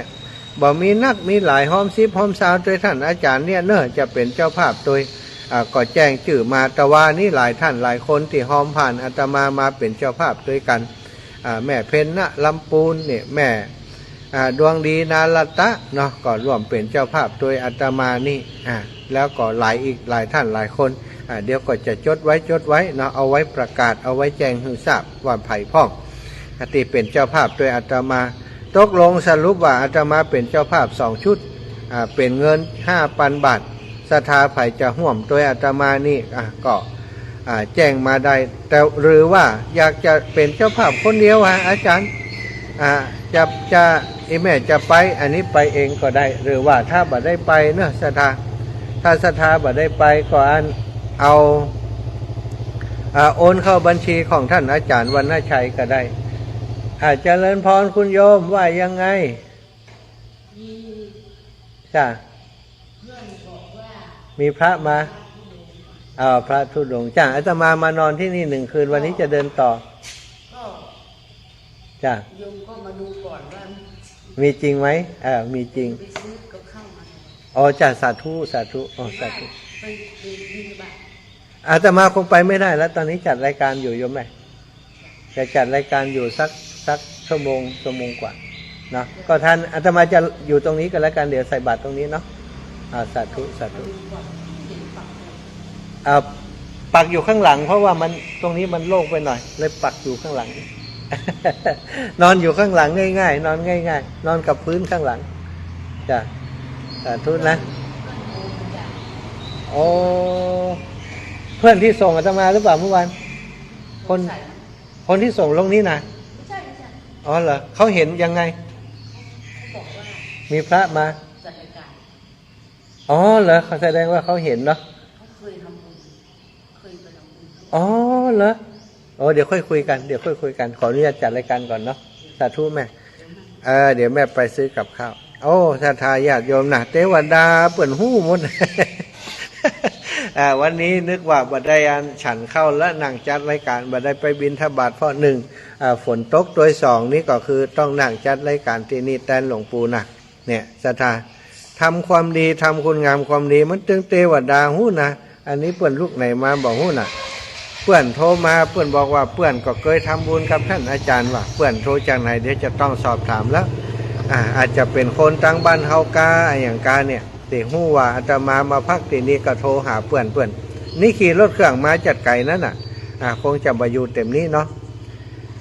บ่มีนักมีหลาย ฮอมสิบฮอมซาวตวยต้านอาจ๋ารย์เนี่ยเนาะ จะเป๋นเจ้าภาพตวย อ่า ก็แจ้งจื้อมา ตะวานี้หลายต้านหลายคนตี้ฮอมผ่านอาตมามาเป๋นเจ้าภาพตวยกั๋น อ่า แม่เพ็ญ ณ ลำปูนเนี่ย แม่ อ่า ดวงดี นารัตตะ เนาะ ก็ร่วมเป๋นเจ้าภาพตวยอาตมานี่ อ่า แล้วก็หลายอีกหลายต้านหลายคน อ่า เดี๋ยวก็จะจดไว้ จดไว้เนาะ เอาไว้ประกาศ เอาไว้แจ้งหื้อทราบว่าใผพ่อง ตี้เป๋นเจ้าภาพตวยอาตมา ตกลงสรุปว่าอาตมาเป๋นเจ้าภาพสองชุด อ่า เป๋นเงินห้าปันบาท ศรัทธาใผจะฮ่วมตวยอาตมานี่ อ่า ก็ อ่า แจ้งมาได้ แต่ หรือว่าอยากจะเป๋นเจ้าภาพคนเดียวอะ อาจ๋ารย์ อ่า จะ จะ อี่แม่จะไป อันนี้ไปเองก็ได้ หรือว่าถ้าบ่ได้ไปเนาะศรัทธา ถ้าศรัทธาบ่ได้ไปก็อัน เอา อ่า โอนเข้าบัญชีของต้านอาจ๋ารย์วรรณชัยก็ได้ อ่า เจริญพรคุณโยม ว่ายังไง มี จ้ะ เพื่อนบอกว่า มีพระมา มีพระธุดงค์ อ่า พระธุดงค์ จ้ะ อาตมามานอนตี้นี่หนึ่งคืน วันนี้จะเดินต่อ ก็ จ้ะ โยมก็มาดูก่อนว่า มีจริงไหม เออ มีจริง ไปซื้อกับข้าวมา อ๋อ จ้ะ สาธุ สาธุ อ๋อ สาธุ ไป ไปบิณฑบาต อาตมาคงไปไม่ได้แล้ว ตอนนี้จัดรายการอยู่โยมแม่ จะจัดรายการอยู่สัก สักชั่วโมง ชั่วโมงกว่าเนาะ ก็ท่าน อาตมาจะอยู่ตรงนี้ก็แล้วกัน เดี๋ยวใส่บาตรตรงนี้เนาะ อ่า สาธุ สาธุ อ่า ปักอยู่ข้างหลัง เพราะว่ามัน ตรงนี้มันโล่งไปหน่อย เลยปักอยู่ข้างหลัง นอนอยู่ข้างหลังง่ายๆ นอนง่ายๆ นอนกับพื้นข้างหลัง จ้ะ สาธุนะ โอ้ เพื่อนที่ส่งอาตมาหรือเปล่าเมื่อวาน คน คนที่ส่งลงนี้นะ ไม่ใช่ ไม่ใช่ อ๋อเหรอ เขาเห็นยังไง เขาบอกว่า มีพระมา จัดรายการ อ๋อเหรอ เขาแสดงว่าเขาเห็นเนาะ เขาเคยทำบุญ เคยไปทำบุญ อ๋อเหรอ โอ้ เดี๋ยวค่อยคุยกัน เดี๋ยวค่อยคุยกัน ขออนุญาตจัดรายการก่อนเนาะ สาธุแม่ เออ เดี๋ยวแม่ไปซื้อกับข้าว โอ้ ศรัทธาญาติโยมนะ เตวดาเปิ้นฮู้หมด อ่า วันนี้นึกว่าบ่ได้อันฉันข้าวและนั่งจัดรายการ บ่ได้ไปบิณฑบาต เพราะหนึ่ง อ่า ฝนตก ตวยสอง นี่ก็คือต้องนั่งจัดรายการตี้นี่แตนหลวงปู่นะ เนี่ย ศรัทธา ทำความดี ทำคุณงามความดี มันตึงเตวดาฮู้นะ อันนี้เปิ้นลุกไหนมาบ่ฮู้นะ เปิ้นโทรมา เปิ้นบอกว่าเปิ้นก็เกยทำบุญกับต้านอาจ๋ารย์ว่า เปิ้นโทรจากไหน เดี๋ยวจะต้องสอบถามแล้ว อ่า อาจจะเป๋นคนตางบ้านเฮากา อะหยังกาเนี่ย ตี้ฮู้ว่าอาตมามาพักตี้นี่ก็โทรหาเปิ้น เปิ้น นี่ขี่รถเครื่องมาจากไก๋นั้นน่ะ อ่า คงจะบ่อยู่เต็มนี้เนาะ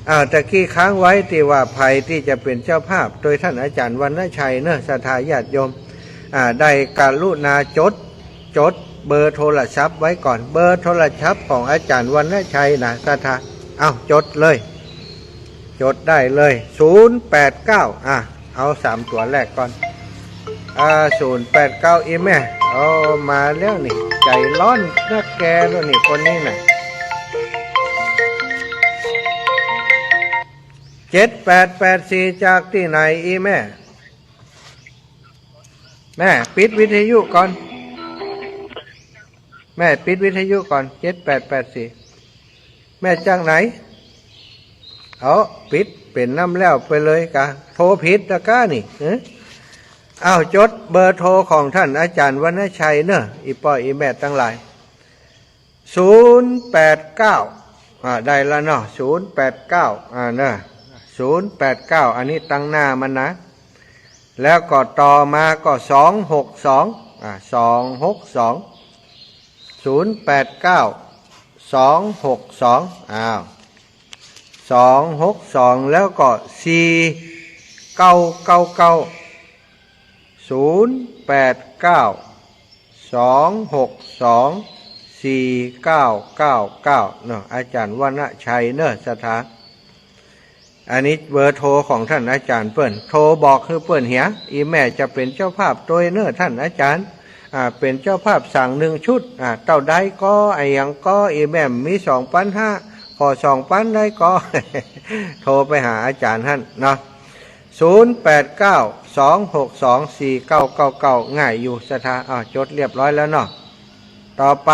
อ้าว ตะกี้ค้างไว้ตี้ว่าใผตี้จะเป๋นเจ้าภาพ ตวยต้านอาจ๋ารย์วรรณชัยเนาะ ศรัทธาญาติโยม อ่า ได้กรุณาจด จดเบอร์โทรศัพท์ไว้ก่อน เบอร์โทรศัพท์ของอาจ๋ารย์วรรณชัยนะ ศรัทธา อ้าว จดเลย จดได้เลย ศูนย์แปดเก้า อ่ะ เอาสามตั๋วแรกก่อน อ่า ศูนย์แปดเก้า อี่แม่ โอ้ มาแล้วนี่ ใจ๋ฮ้อนนักแกแล้วนี่ คนนี้น่ะ เจ็ดแปดแปดสี่ จากตี้ไหนอี่แม่ แม่ปิดวิทยุก่อน แม่ปิดวิทยุก่อน เจ็ดแปดแปดสี่ แม่จากไหน เอา ปิดเป๋นน้ำแล้วไปเลยกา โทรผิดตะก้านี่ เอ้อ อ้าว จดเบอร์โทรของต้านอาจ๋ารย์วรรณชัยเนาะ อี่ป้ออี่แม่ตังหลาย ศูนย์แปดเก้า อ่า ได้ละเนาะ ศูนย์แปดเก้า อ่า เนาะ ศูนย์แปดเก้า อันนี้ตังหน้ามันนะ แล้วก็ต่อมาก็ สองหกสอง อ่า สองหกสอง ศูนย์แปดเก้า สองหกสอง อ้าว สองหกสอง แล้วก็ สี่เก้าเก้าเก้า ศูนย์แปดเก้า สองหกสอง สี่เก้าเก้าเก้า เนาะ อาจ๋ารย์วรรณชัยเนาะ ศรัทธา อันนี้เบอร์โทรของท่านอาจ๋ารย์เปิ้น โทรบอกหื้อเปิ้นเหีย อี่แม่จะเป๋นเจ้าภาพตวยเนาะท่านอาจ๋ารย์ อ่า เป๋นเจ้าภาพสั่งนึ่งชุด อ่า เต้าใดก่อ อะหยังก่อ อี่แม่มีสองปันห้า ขอสองปันได้ก่อ โทรไปหาอาจ๋ารย์หั้นเนาะ ศูนย์แปดเก้า สองหกสอง สี่เก้าเก้าเก้า ง่ายอยู่ ศรัทธา อ้าว จดเรียบร้อยแล้วเนาะ ต่อไป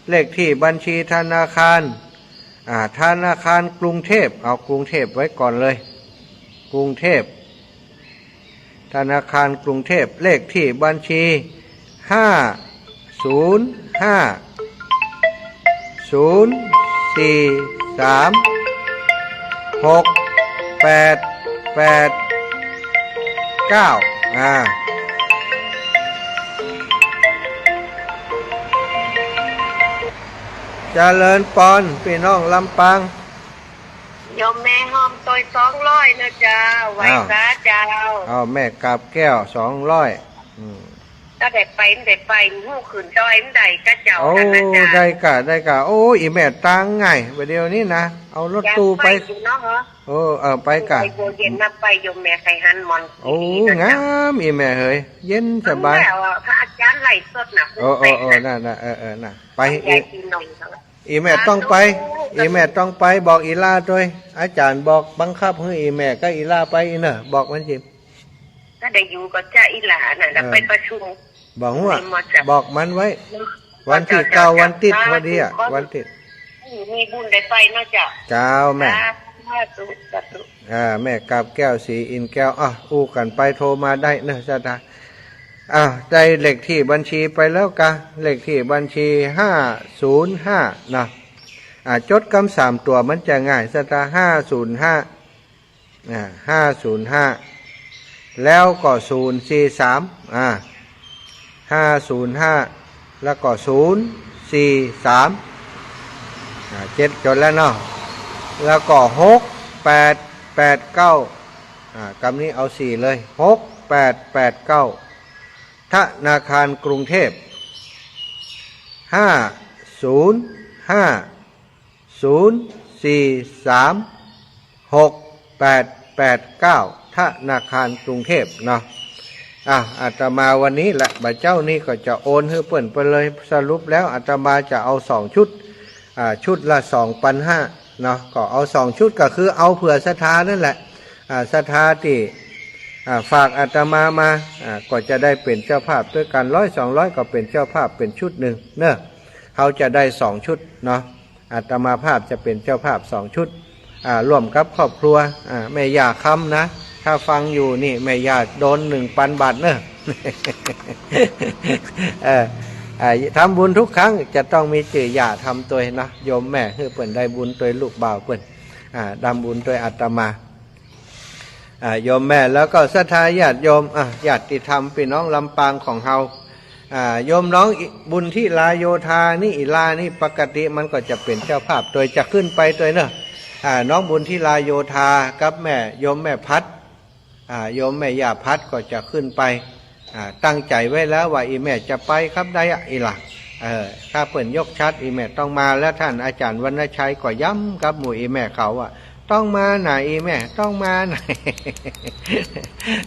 เลขที่บัญชีธนาคาร อ่า ธนาคารกรุงเทพ เอากรุงเทพไว้ก่อนเลย กรุงเทพ ธนาคารกรุงเทพ เลขที่บัญชี ห้าศูนย์ห้า ศูนย์สี่สาม หกแปดแปดเก้า อ่า เจริญปอน ปี้น้องลำปาง โยมแม่หอมตวยสองร้อยเนาะเจ้า ไหว้ อ้าว สาเจ้า อ้าว แม่กาบแก้ว สองร้อย อืม ถ้าได้ไป ได้ไป ฮู้ขึ้นดอยมันได้กะเจ้า โอ้ หั้นนะเจ้า ได้กะ ได้กะ โอ้ อี่แม่ตางง่าย บ่าเดี่ยวนี้นะ เอารถตู้ไป ยังไปอยู่เนาะเหรอ โอ้ เออ ไปกะ ไปโบเย็นนะ ไปโยมแม่ใค่หันหมอน โอ้ ดีๆนะเจ้า งาม อี่แม่เหย เย็นสบาย เอาแล้วอะ พระอาจ๋ารย์ไลฟ์สดน่ะ โอ้ โอ้ โอ้ นั่นน่ะ เออ เออ น่ะ ไป ทางยาย อี่ ปีนงเขา อี่แม่ต้องไป สาธุ อี่แม่ต้องไป บอกอี่หล้าตวย อาจ๋ารย์บอกบังคับหื้ออี่แม่กับอี่หล้าไปเนาะ บอกมันจิ ถ้าได้อยู่ก็จะอี่หล้าน่ะ เออ ไปประชุม บอกว่า มีหมดจ้ะ บอกมันไว้ เนาะ วันตี้เก้า วันติดพอดีอะ วันติด มีบุญได้ไปเนาะเจ้า เจ้าแม่ สาธุ สาธุ อ่า แม่กาบแก้ว ศรีอินทร์แก้ว อ่ะ อู้กั๋นไป โทรมาได้เนาะ ศรัทธา อ่ะ ได้เลขที่บัญชีไปแล้วกะ เลขที่บัญชี ห้าศูนย์ห้า เนาะ อ่ะ จดกำสามตั๋วมันจะง่าย ศรัทธา ห้าศูนย์ห้า อ่า ห้าศูนย์ห้า แล้วก็ ศูนย์สี่สาม อ่า ห้าศูนย์ห้า แล้วก็ ศูนย์สี่สาม อ่า เจ็ด จดแล้วเนาะ แล้วก็ หกแปดแปดเก้า อ่า กำนี้เอาสี่เลย หกแปดแปดเก้า ธนาคารกรุงเทพ ห้าศูนย์ห้า ศูนย์สี่สาม หกแปดแปดเก้า ธนาคารกรุงเทพเนาะ อ่ะ อาตมาวันนี้แหละ บ่าเจ๊านี้ก็จะโอนหื้อเปิ้นไปเลย สรุปแล้วอาตมาจะเอาสองชุด อ่า ชุดละสองปันห้าเนาะ ก็เอาสองชุด ก็คือเอาเผื่อศรัทธานั่นแหละ อ่า ศรัทธาตี้ อ่า ฝากอาตมามา อ่า ก็จะได้เป๋นเจ้าภาพตวยกั๋น ร้อยสองร้อย ก็เป๋นเจ้าภาพเป๋นชุดนึ่งเนาะ เฮาจะได้สองชุดเนาะ อาตมาภาพจะเป๋นเจ้าภาพสองชุด อ่า ร่วมกับครอบครัว อ่า แม่ย่าคำนะ ถ้าฟังอยู่นี่ แม่ย่าโดนหนึ่งปันบาทเนาะ เออ อ่า ทำบุญทุกครั้งจะต้องมีจื้อย่าทำตวยเนาะ โยมแม่ หื้อเปิ้นได้บุญตวยลูกบ่าวเปิ้น อ่า ทำบุญตวยอาตมา อ่า โยมแม่ แล้วก็ศรัทธาญาติโยม อ่า ญาติธรรมปี้น้องลำปางของเฮา อ่า โยมน้องบุญทิลาโยธานี่ อี่หล้านี่ ปกติมันก็จะเป๋นเจ้าภาพตวย จะขึ้นไปตวยเนาะ อ่า น้องบุญทิลาโยธากับแม่ โยมแม่พัด อ่า โยมแม่ย่าพัดก็จะขึ้นไป อ่า ตั้งใจ๋ไว้แล้วว่าอี่แม่จะไปครับได้อะ อี่หล้า เออ ถ้าเปิ้นยกชัดอี่แม่ต้องมา แล้วท่านอาจ๋ารย์วรรณชัยก็ย้ำกับหมู่อี่แม่เขาว่า ต้องมาน่ะอี่แม่ ต้องมาน่ะ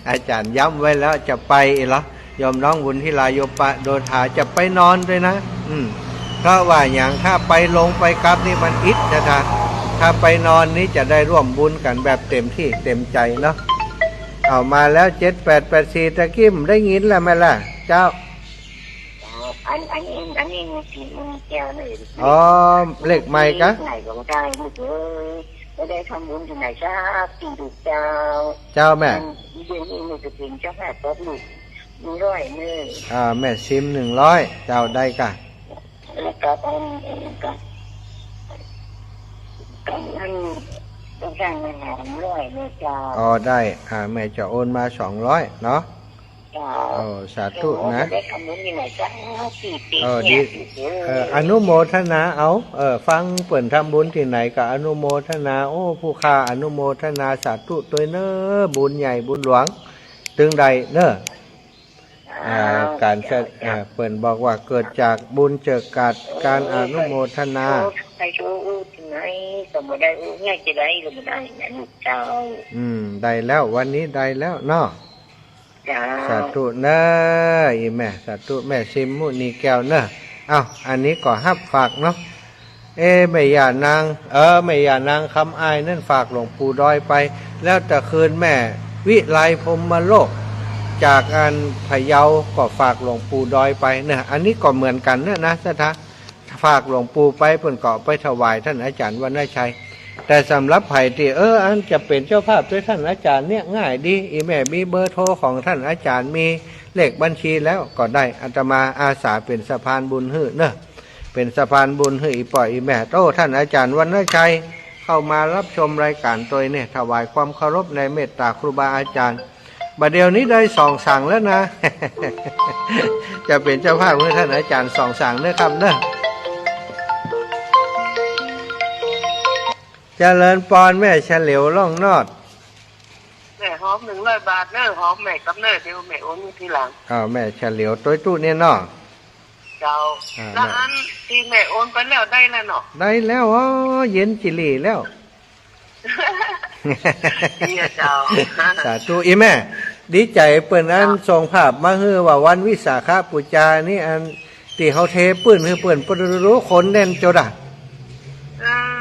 อาจ๋ารย์ย้ำไว้แล้วจะไปอี่หล้า โยมน้องบุญทิลาโยธาจะไปนอนตวยนะ อืม เพราะว่าหยัง ถ้าไปลงไปกลับนี่มันอิดนะท่าน ถ้าไปนอนนี่จะได้ร่วมบุญกั๋นแบบเต็มตี้เต็มใจ๋เนาะ เอามาแล้ว เจ็ดแปดแปดสี่ ตะกี้ได้ยินแล้วไหมล่ะ เจ้า อัน อันนี้ อันนี้มีสี่หมื่นแก้วนี่ อ๋อ เลขใหม่กะ ไหนก็ได้ ลูกเอ้ย บ่ได้ทำบุญตี้ไหนสักตี้ ลูกเจ้า เจ้าแม่ อันเดือนนี้นี่จะเป๋นเจ้าภาพกับลูก หนึ่งร้อย เน่อ อ่า แม่ซิม หนึ่งร้อย เจ้าได้กะ แล้วก็ต้อง ก็ ก็นั่น ก็สั่งมาสองร้อยนะเจ้า อ๋อ ได้ อ่า แม่จะโอนมาสองร้อยเนาะ เจ้า โอ้ สาธุนะ โอ้ ได้ทำบุญที่ไหนก็สี่ปี เออ เนี่ย ดี เออ อนุโมทนาเอา เออ ฟังเปิ้นทำบุญที่ไหนก็อนุโมทนา โอ้ ผู้ข้าอนุโมทนาสาธุตวยเน้อ บุญใหญ่บุญหลวง ตึงได้เน้อ อ่า การแสดง อ่า เปิ้นบอกว่าเกิดจากบุญเจิกกัด การอนุโมทนา โอ้ ใครโชว์อู้ที่ไหนก็บ่ได้ อู้ง่ายจะได้ก็บ่ได้นะลูกเจ้า อืม ได้แล้ว วันนี้ได้แล้วเนาะ เจ้า สาธุเน้อ อีแม่ สาธุ แม่ซิมมุนีแก้วเน้อ เอ้า อันนี้ก็ฮับฝากเนาะ เอ๊ะ แม่ย่านาง เออ แม่ย่านางคำอายนั่นฝากหลวงปู่ดอยไป แล้วตะคืนแม่วิไลพรหมโลก จากอันพะเยาก็ฝากหลวงปู่ดอยไปเนี่ย อันนี้ก็เหมือนกั๋นเนี่ยนะ ศรัทธา ฝากหลวงปู่ไป เปิ้นก็เอาไปถวายต้านอาจ๋ารย์วรรณชัย แต่สำหรับใผตี้ เออ อันจะเป๋นเจ้าภาพตวยต้านอาจ๋ารย์เนี่ยง่ายดี อีแม่มีเบอร์โทรของต้านอาจ๋ารย์ มีเลขบัญชีแล้วก็ได้ อาตมาอาสาเป๋นสะพานบุญหื้อเน้อ เป๋นสะพานบุญหื้ออีป้ออีแม่ โอ้ ต้านอาจ๋ารย์วรรณชัย เข้ามาฮับชมรายก๋านตวยเนี่ย ถวายความเคารพในเมตต๋าครูบาอาจ๋ารย์ บ่าเดี่ยวนี้ได้ส่องสังแล้วนะ จะเป๋นเจ้าภาพหื้อต้านอาจ๋ารย์ส่องสังเน้อครับเน้อ เจริญปอนแม่เฉลียวล่องนอด แม่หอมหนึ่งร้อยบาทเน้อ หอมแม่กับเน้อ เดี๋ยวแม่โอนทีหลัง อ้าว แม่เฉลียวตวยตุ๊เนี่ยเนาะ เจ้า อ่า แล้วอันตี้แม่โอนไปแล้วได้แล้วเนาะ ได้แล้ว อ๋อ เย็นจิหลีแล้ว เจ้า สาธุ อีแม่ ดีใจ๋เปิ้นอัน เจ้า ส่งภาพมาหื้อว่าวันวิสาขบูชานี่ อันตี้เฮาเทปื้นหื้อเปิ้น ปะโถ คนแน่นจดอะ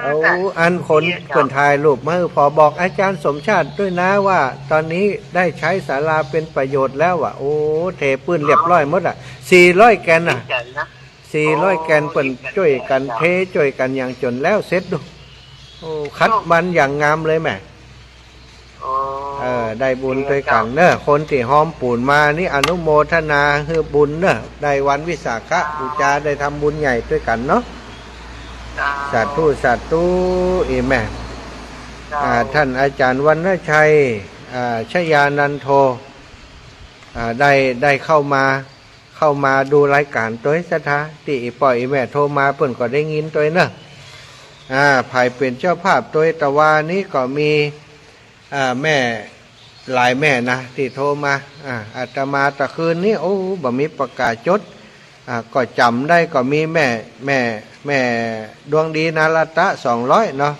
เออ เอา อันคน เปิ้นถ่ายรูปมาหื้อ ผ่อบอกอาจ๋ารย์สมชาติตวยนะว่า ต๋อนนี้ได้ใจ๊ศาลาเป๋นประโยชน์แล้วอะ โอ้ เทปื้นเรียบร้อยหมดอะ สี่ร้อยแก่นน่ะ สี่ร้อยแก่นเปิ้นจ้วยกั๋นเท จ้วยกั๋นหยังจ๋นแล้วเสร็จดู โอ้ คัดมันอย่างงามเลยแม่ เออ ได้บุญตวยกั๋นเน้อ คนตี้ฮอมปูนมานี่อนุโมทนาหื้อบุญเน้อ ได้วันวิสาขบูชา ได้ทำบุญใหญ่ตวยกั๋นเนาะ สาธุ สาธุ อีแม่ อ่า ต้านอาจ๋ารย์วรรณชัย อ่า ชยานันโท อ่า ได้ ได้เข้ามา เข้ามาดูรายก๋านตวย ศรัทธา ตี้อีป้ออีแม่โทรมา เปิ้นก็ได้ยินตวยเน้อ อ่า ใผเป๋นเจ้าภาพตวยตะวานี้ก็มี อ่า แม่ หลายแม่นะ ตี้โทรมา อ่า อาตมาตะคืนนี้ โอ้ บ่มีปากก๋าจด อ่า ก็จ๋ำได้ก็มีแม่ แม่ แม่ดวงดี นารัตตะ สองร้อยเนาะ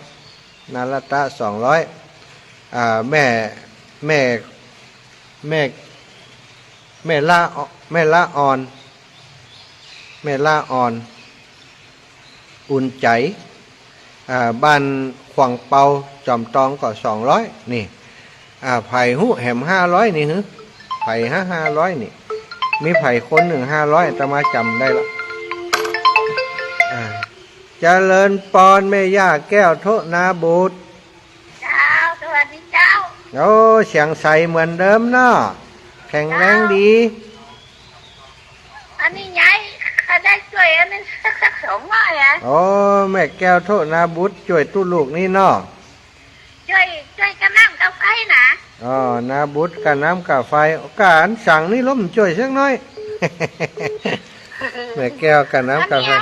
นารัตตะ สองร้อย อ่า แม่ แม่ แม่ แม่ละ แม่ละอ่อน แม่ละอ่อน อุ่นใจ๋ อ่า บ้านขวางเปา จอมตองก็ สองร้อย นี่ อ่า ใผฮู้แหม ห้าร้อย นี่หือ ใผหา ห้าร้อย นี่ มีใผคนนึ่ง ห้าร้อย อาตมาจ๋ำได้ละ อ่า เจริญปอนแม่ย่าแก้วโทนาบุตร เจ้า สวัสดีเจ้า โอ้ เสียงใสเหมือนเดิมเนาะ แข็งแรงดี อันนี้ยายก็ได้จ้วยอันนั้นสัก สักสองร้อยอะ โอ้ แม่แก้วโทนาบุตรจ้วยตุ๊ลูกนี่เนาะ จ้วย จ้วยกาน้ำกาไฟนะ อ๋อ นาบุตรกาน้ำกาไฟ กาอันสังนี่ลมจ้วยสักหน้อย แม่แก้วกาน้ำกาไฟ อันเนี้ย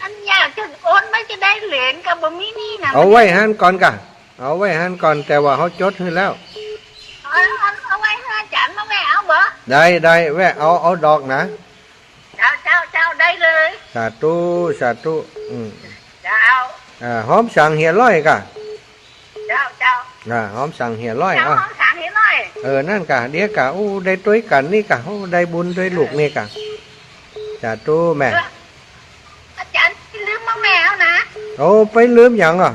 อันเนี้ยจะโอนมาจะได้เหรียญก็บ่มีนี่นะ เอาไว้หั้นก่อนก่ะ เอาไว้หั้นก่อน แต่ว่าเฮาจดหื้อแล้ว เอา เอา เอาไว้หื้ออาจ๋ารย์มาแวะเอาบ่ ได้ ได้ แวะเอา เอาดอกนะ เจ้า เจ้า เจ้า ได้เลย สาธุ สาธุ อืม เจ้า อ่า หอมสังเหียร้อยก่ะ เจ้า เจ้า อ่า หอมสังเหียร้อย เจ้า อ่ะ หอมสังเหียร้อย เออ นั่นก่ะ เดี๋ยวก่ะ อู้ ได้ตวยกั๋นนี่ก่ะ อู้ ได้บุญตวยลูกนี่ก่ะ สาธุแม่ เออ อาจ๋ารย์ลืมมาแม่เอานะ โอ้ ไปลืมหยังอ่ะ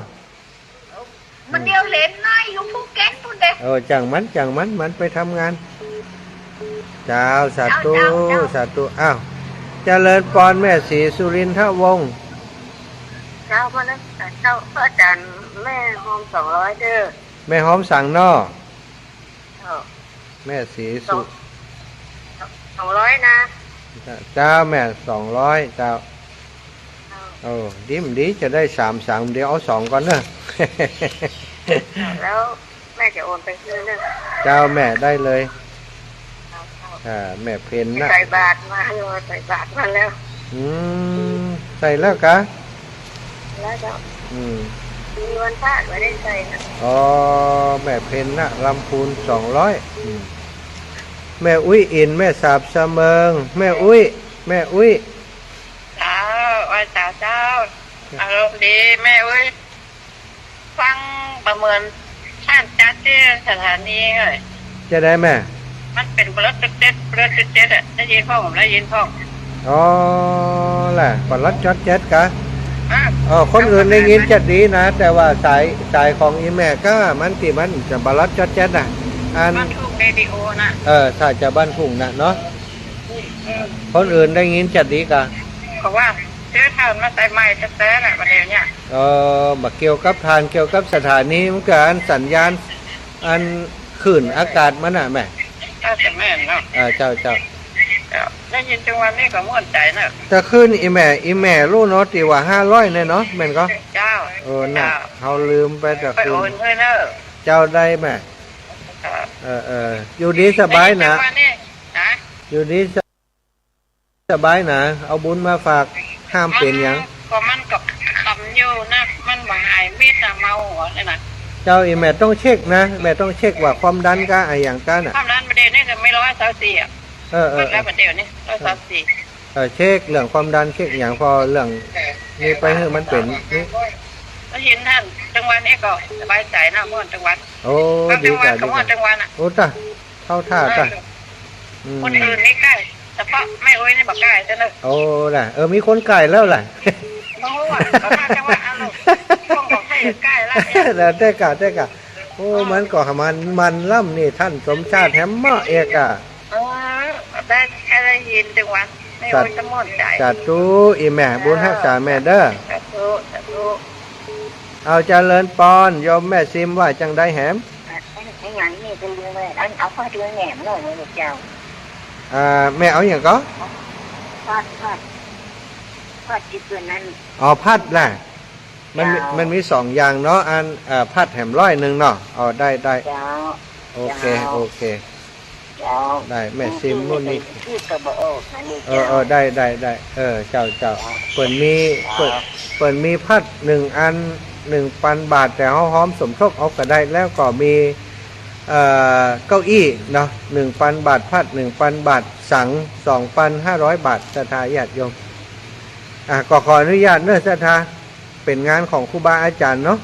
มันเดียวเหลนน้อยอยู่ภูเก็ตพู้นเด้ เออ จ่างมัน จ่างมัน มันไปทำงาน เจ้า สาธุ เจ้า เจ้า เจ้า สาธุ อ้าว เจริญปอนแม่ศรีสุรินทวงศ์ เจ้า มาแล้ว เจ้า อาจ๋ารย์ แม่หอมสองร้อยเด้อ แม่หอมสังเนาะ เจ้า แม่ศรีสุ สอง สองร้อยนะ เจ้าแม่ สองร้อย เจ้า เออ ดี ดี จะได้สามสาม เดี๋ยวเอาสองก่อนเนอะ แล้วแม่จะโอนไปคืนเนอะ เจ้าแม่ ได้เลย เจ้า เจ้า อ่า แม่เพ็ญนะ ใส่บาตรมา รอใส่บาตรมาแล้ว อืม ใส่แล้วกะ แล้วเจ้า อืม มีวันพระก็ได้ใส่นะ อ๋อ แม่เพ็ญนะ ลำพูน สองร้อย อืม แม่อุ๊ยอิน แม่สาบสะเมิง แม่อุ๊ย แม่อุ๊ย เจ้า ไหว้สาเจ้า อารมณ์ดี แม่อุ๊ย ฟังประเมิน ท่านจัดตี้สถานีเอ้ย จะได้แม่ มันเป๋นปลั๊ดเจ็ด ปลั๊ดเจ็ดอะ ได้ยินพ่อง ได้ยินพ่อง อ๋อ แหละ ปลั๊ดจอดเจ็ดกะ อ่ะ เออ คนอื่นได้ยินจะดีนะ แต่ว่าสาย สายของอีแม่ก็มันตี้มันจะปลั๊ดจอดเจ็ดนะ อัน บ้านทุ่งเรดิโอนะ เออ ถ้าจะบ้านทุ่งนะเนาะ อืม คนอื่นได้ยินจะดีกะ เพราะว่าซื้อถ่านมาใส่ใหม่แต๊ๆ น่ะ ประเดี๋ยวเนี่ย เออ บ่เกี่ยวกับถ่าน เกี่ยวกับสถานี มันก็อันสัญญาณ อันคลื่นอากาศมันน่ะแม่ น่าจะแม่นเนาะ อ่า เจ้า เจ้า เจ้า ได้ยินจังหวะนี้ก็ม่วนใจ๋เนาะ แต่คืนอีแม่ อีแม่ฮู้เนาะ ตี้ว่าห้าร้อยเนี่ยเนาะ แม่นก่อ เจ้า เออ น่ะ เจ้า เฮาลืมไปแต่คืน ไปโอนคืนเนาะ เจ้า ได้แม่ เออ เออ เออ อยู่ดีสบายนะ ได้ยินจังหวะนี้ ฮะ อยู่ดีส- สบายนะ เอาบุญมาฝาก ห้ามเป๋นหยัง มันก็ มันก็คำอยู่นะ มันบ่หายมิดนะ เมาหัวเนี่ยนะ เจ้า อีแม่ต้องเช็คนะ แม่ต้องเช็คว่าความดันกะอะหยังกะน่ะ ความดันประเดี๋ยวนี้ก็มีร้อยซาวสี่อะ เออ เออ เออ ความดันประเดี๋ยวนี้ร้อยซาวสี่ เออ เช็คเรื่องความดัน เช็คหยัง เพราะเรื่องนี้ไปหื้อมันเป๋นนี่ ได้ยินท่านจังหวะนี้ก็สบายใจ๋นะ ม่วนจังหวะ โอ้ บางจังหวะ ดีกะ ก็ม่วน ดีกะ จังหวะน่ะ โอ้ ตะ เข้าท่าตะ เออ อืม คนอื่นนี่ใก้ เฉพาะแม่อุ๊ยนี่บ่ใก้เต้อเน่อ โอ้ น่ะ เออ มีคนใก้แล้วล่ะ บ่ฮู้อะ ก็น่าจะว่า เอ้า ต้องบอกให้ใก้แล้วเนี่ย แล้วแต่กะ แต่กะ โอ้ เออ มันก็มัน มันล้ำนี่ ท่านสมชาติแหมเมาะเอกอะ เออ ได้ แค่ได้ยินจังหวะ แม่อุ๊ยก็ม่วนใจ๋ สาธุ อีแม่ บุญฮักษาแม่เด้อ สาธุ สาธุ เอาเจริญปอน โยมแม่ซิมว่าจังใดแหม ไอ้หยังนี่เปิ้นเรียกว่า อัน เอาผ้าเตียงแหนมหน่อยนะเจ้า อ่า แม่เอาหยังก่อ ผัด ผัด ผัดที่เปิ้นนั่น อ๋อ ผัดน่ะ มันมี เจ้า มันมีสองอย่างเนาะ อัน เอ่อ ผัดแหมร้อยนึ่งเนาะ อ๋อ ได้ ได้ เจ้า โอเค เจ้า โอเค เจ้า ได้ แม่ซิมนู่นนี่ พูดก็บ่ออกนะนี่ เออ เจ้า เออ ได้ ได้ ได้ เออ เจ้า เจ้า เจ้า เปิ้นมี เปิ้น เปิ้นมีผัดหนึ่งอัน หนึ่งปันบาท แต่เฮาฮอมสมทบเอาก็ได้ แล้วก็มี เอ่อ เก้าอี้เนาะ หนึ่งปันบาท ผัด หนึ่งปันบาท สัง สองปันห้าร้อยบาท ศรัทธาญาติโยม อ่ะ ก็ขออนุญาตเนาะ ศรัทธา เป๋นงานของครูบาอาจ๋ารย์เนาะ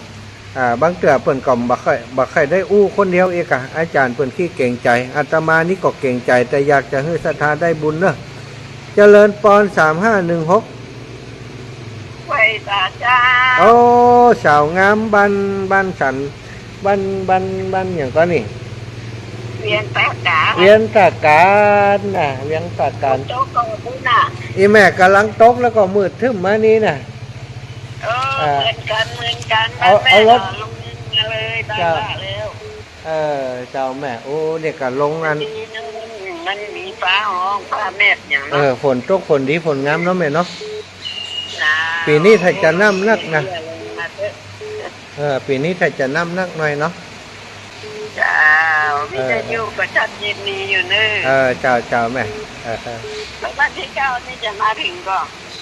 อ่า บางเตื้อเปิ้นก็บ่ค่อย บ่ค่อยได้อู้คนเดียวเอกอะ อาจ๋ารย์เปิ้นขี้เกรงใจ๋ อาตมานี่ก็เกรงใจ๋ แต่อยากจะหื้อศรัทธาได้บุญเนาะ เจริญปอน สามห้าหนึ่งหก ไหว้สาเจ้า โอ้ สาวงามบ้าน บ้านสัน บ้าน บ้าน บ้านหยังก่อนี่ เวียงตากาญ เวียงตากาญน่ะ เวียงตากาญ โต๊ะกองบุญน่ะ อีแม่ก่ำลังตกแล้วก็มืดครึ้มมานี่น่ะ เออ อ่า เหมือนกั๋น เหมือนกั๋น เอา บ้านแม่ เอารถ ก็ลงมาเลย บ้าน เจ้า ป้าแล้ว เออ เจ้าแม่ โอ้ เนี่ยก็ลงอัน ดีนะ มันมีฟ้าฮ้อง ฟ้าแมบหยังเนาะ เออ ฝนตก ฝนดี ฝนงามเนาะแม่เนาะ เจ้า ปี๋นี้ถ้าจะน้ำนักนะ เออ ปี๋นี้ถ้าจะน้ำนักหน่อยเนาะ เจ้า วิทยุก็ชัดเจนดีอยู่เนอะ เออ เจ้า เจ้าแม่ เออ เออ แล้ววันตี้เก้านี่จะมาเถิงก่อ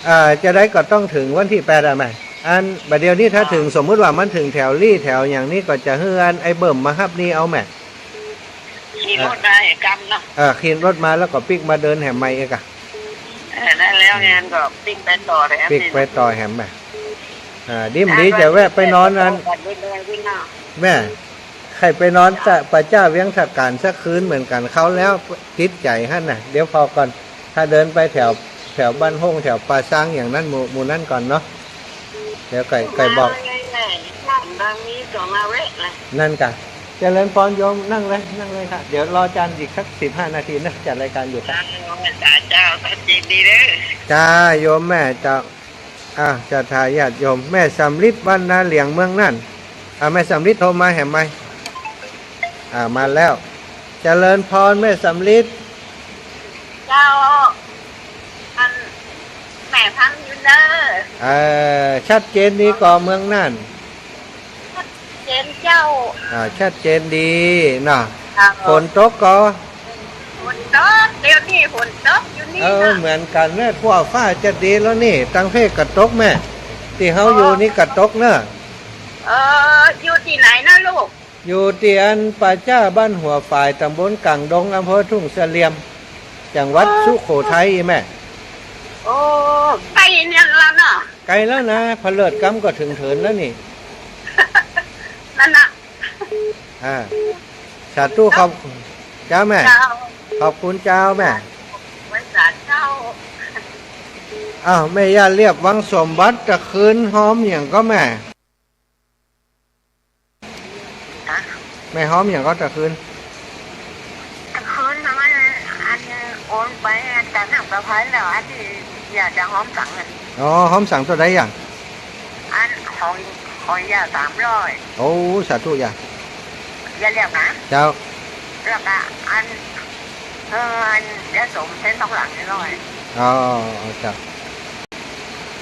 อ่า จะได้ก็ต้องเถิงวันตี้แปดอะแม่ อัน บ่าเดี่ยวนี้ถ้า อ่า เถิง สมมุติว่ามันเถิงแถวลี้แถวหยังนี่ก็จะหื้ออันไอ้เบิ่มมาฮับนี่เอาแม่ ขี่รถมาแหมกำเนาะ เออ ขี่รถมาแล้วก็ปิ๊กมาเดินแหมใหม่เอกอะ เออ นั่นแล้วงานก็ปิ๊กไปต่อแหม ปิ๊กไปต่อแหมแม่ อ่า ดีบ่ดีจะแวะไปนอนอัน แม่ ใค่ไปนอนจะ ป่าจ๊าเวียงตากาญสักคืนเหมือนกั๋น คราวแล้วติดใจ๋หั้นน่ะ เดี๋ยวผ่อก่อน ถ้าเดินไปแถว แถวบ้านห้ง แถวป่าซางอย่างนั้น หมู่ หมู่นั้นก่อนเนาะ เดี๋ยวก่อย ก่อยบอก มาไงแหละ บ้านบางนี้ก็มาแวะนะ นั่นกะ เจริญปอนโยม นั่งเลย นั่งเลยค่ะ เดี๋ยวรออาจ๋ารย์อีกสักสิบห้านาทีนะ จัดรายการอยู่ค่ะ อ่า สาเจ้า สาเจ้า ยินดีเด้อ จ้า โยมแม่ เจ้า อ่ะ ศรัทธาญาติโยม แม่สำริด บ้านนาเหลียง เมืองน่าน อ่ะ แม่สำริดโทรมาแหมใหม่ อ่ะ มาแล้ว เจริญปอน แม่สำริด เจ้า ฟังอยู่เน่อ เออ ชัดเจนดีก่อเมืองน่าน ชัดเจนเจ้า อ่า ชัดเจนดีเนาะ ครับ ฝนตกก่อ ฝนตก เดี๋ยวนี้ฝนตกอยู่นี่ เออ เนาะ เหมือนกั๋นแม่ ขั้วฟ้าจะดีแล้วนี่ ตังเพกก็ตกแม่ ตี้เฮาอยู่นี่ก็ตกเน่อ เออ อยู่ตี้ไหนนะลูก อยู่ตี้อันป่าจ๊าบ้านหัวฝาย ต๋ำบลก๋างดง อำเภอทุ่งเสลี่ยม จังหวัดสุโขทัยแม่ โอ้ ใก้เนี่ยแล้วเนาะ ใก้แล้วนะ ผะเลิดกำก็เถิงเถินแล้วนี่ นั่นน่ะ อ่า สาธุ ขอบ เจ้าแม่ เจ้า ขอบคุณเจ้าแม่ ไหว้สาเจ้า อ้าว แม่ย่าเลียบ วังสมบัติ ตะคืนฮ้อมหยังก่อแม่ ฮะ แม่ฮ้อมหยังก่อตะคืน ตะคืนนั้นอันโอนไปอันก๋านหนังสะพายแล้ว อันนี้อยากจะฮ้อมสังอัน อ๋อ ฮ้อมสังตั๋วใดอะ อันของ ของย่าสามร้อย โอ้ สาธุย่า ย่าเลียบนะ เจ้า แล้วก็อัน เออ อันย่าสมเส้นทองหลางนี่ร้อย อ๋อ เจ้า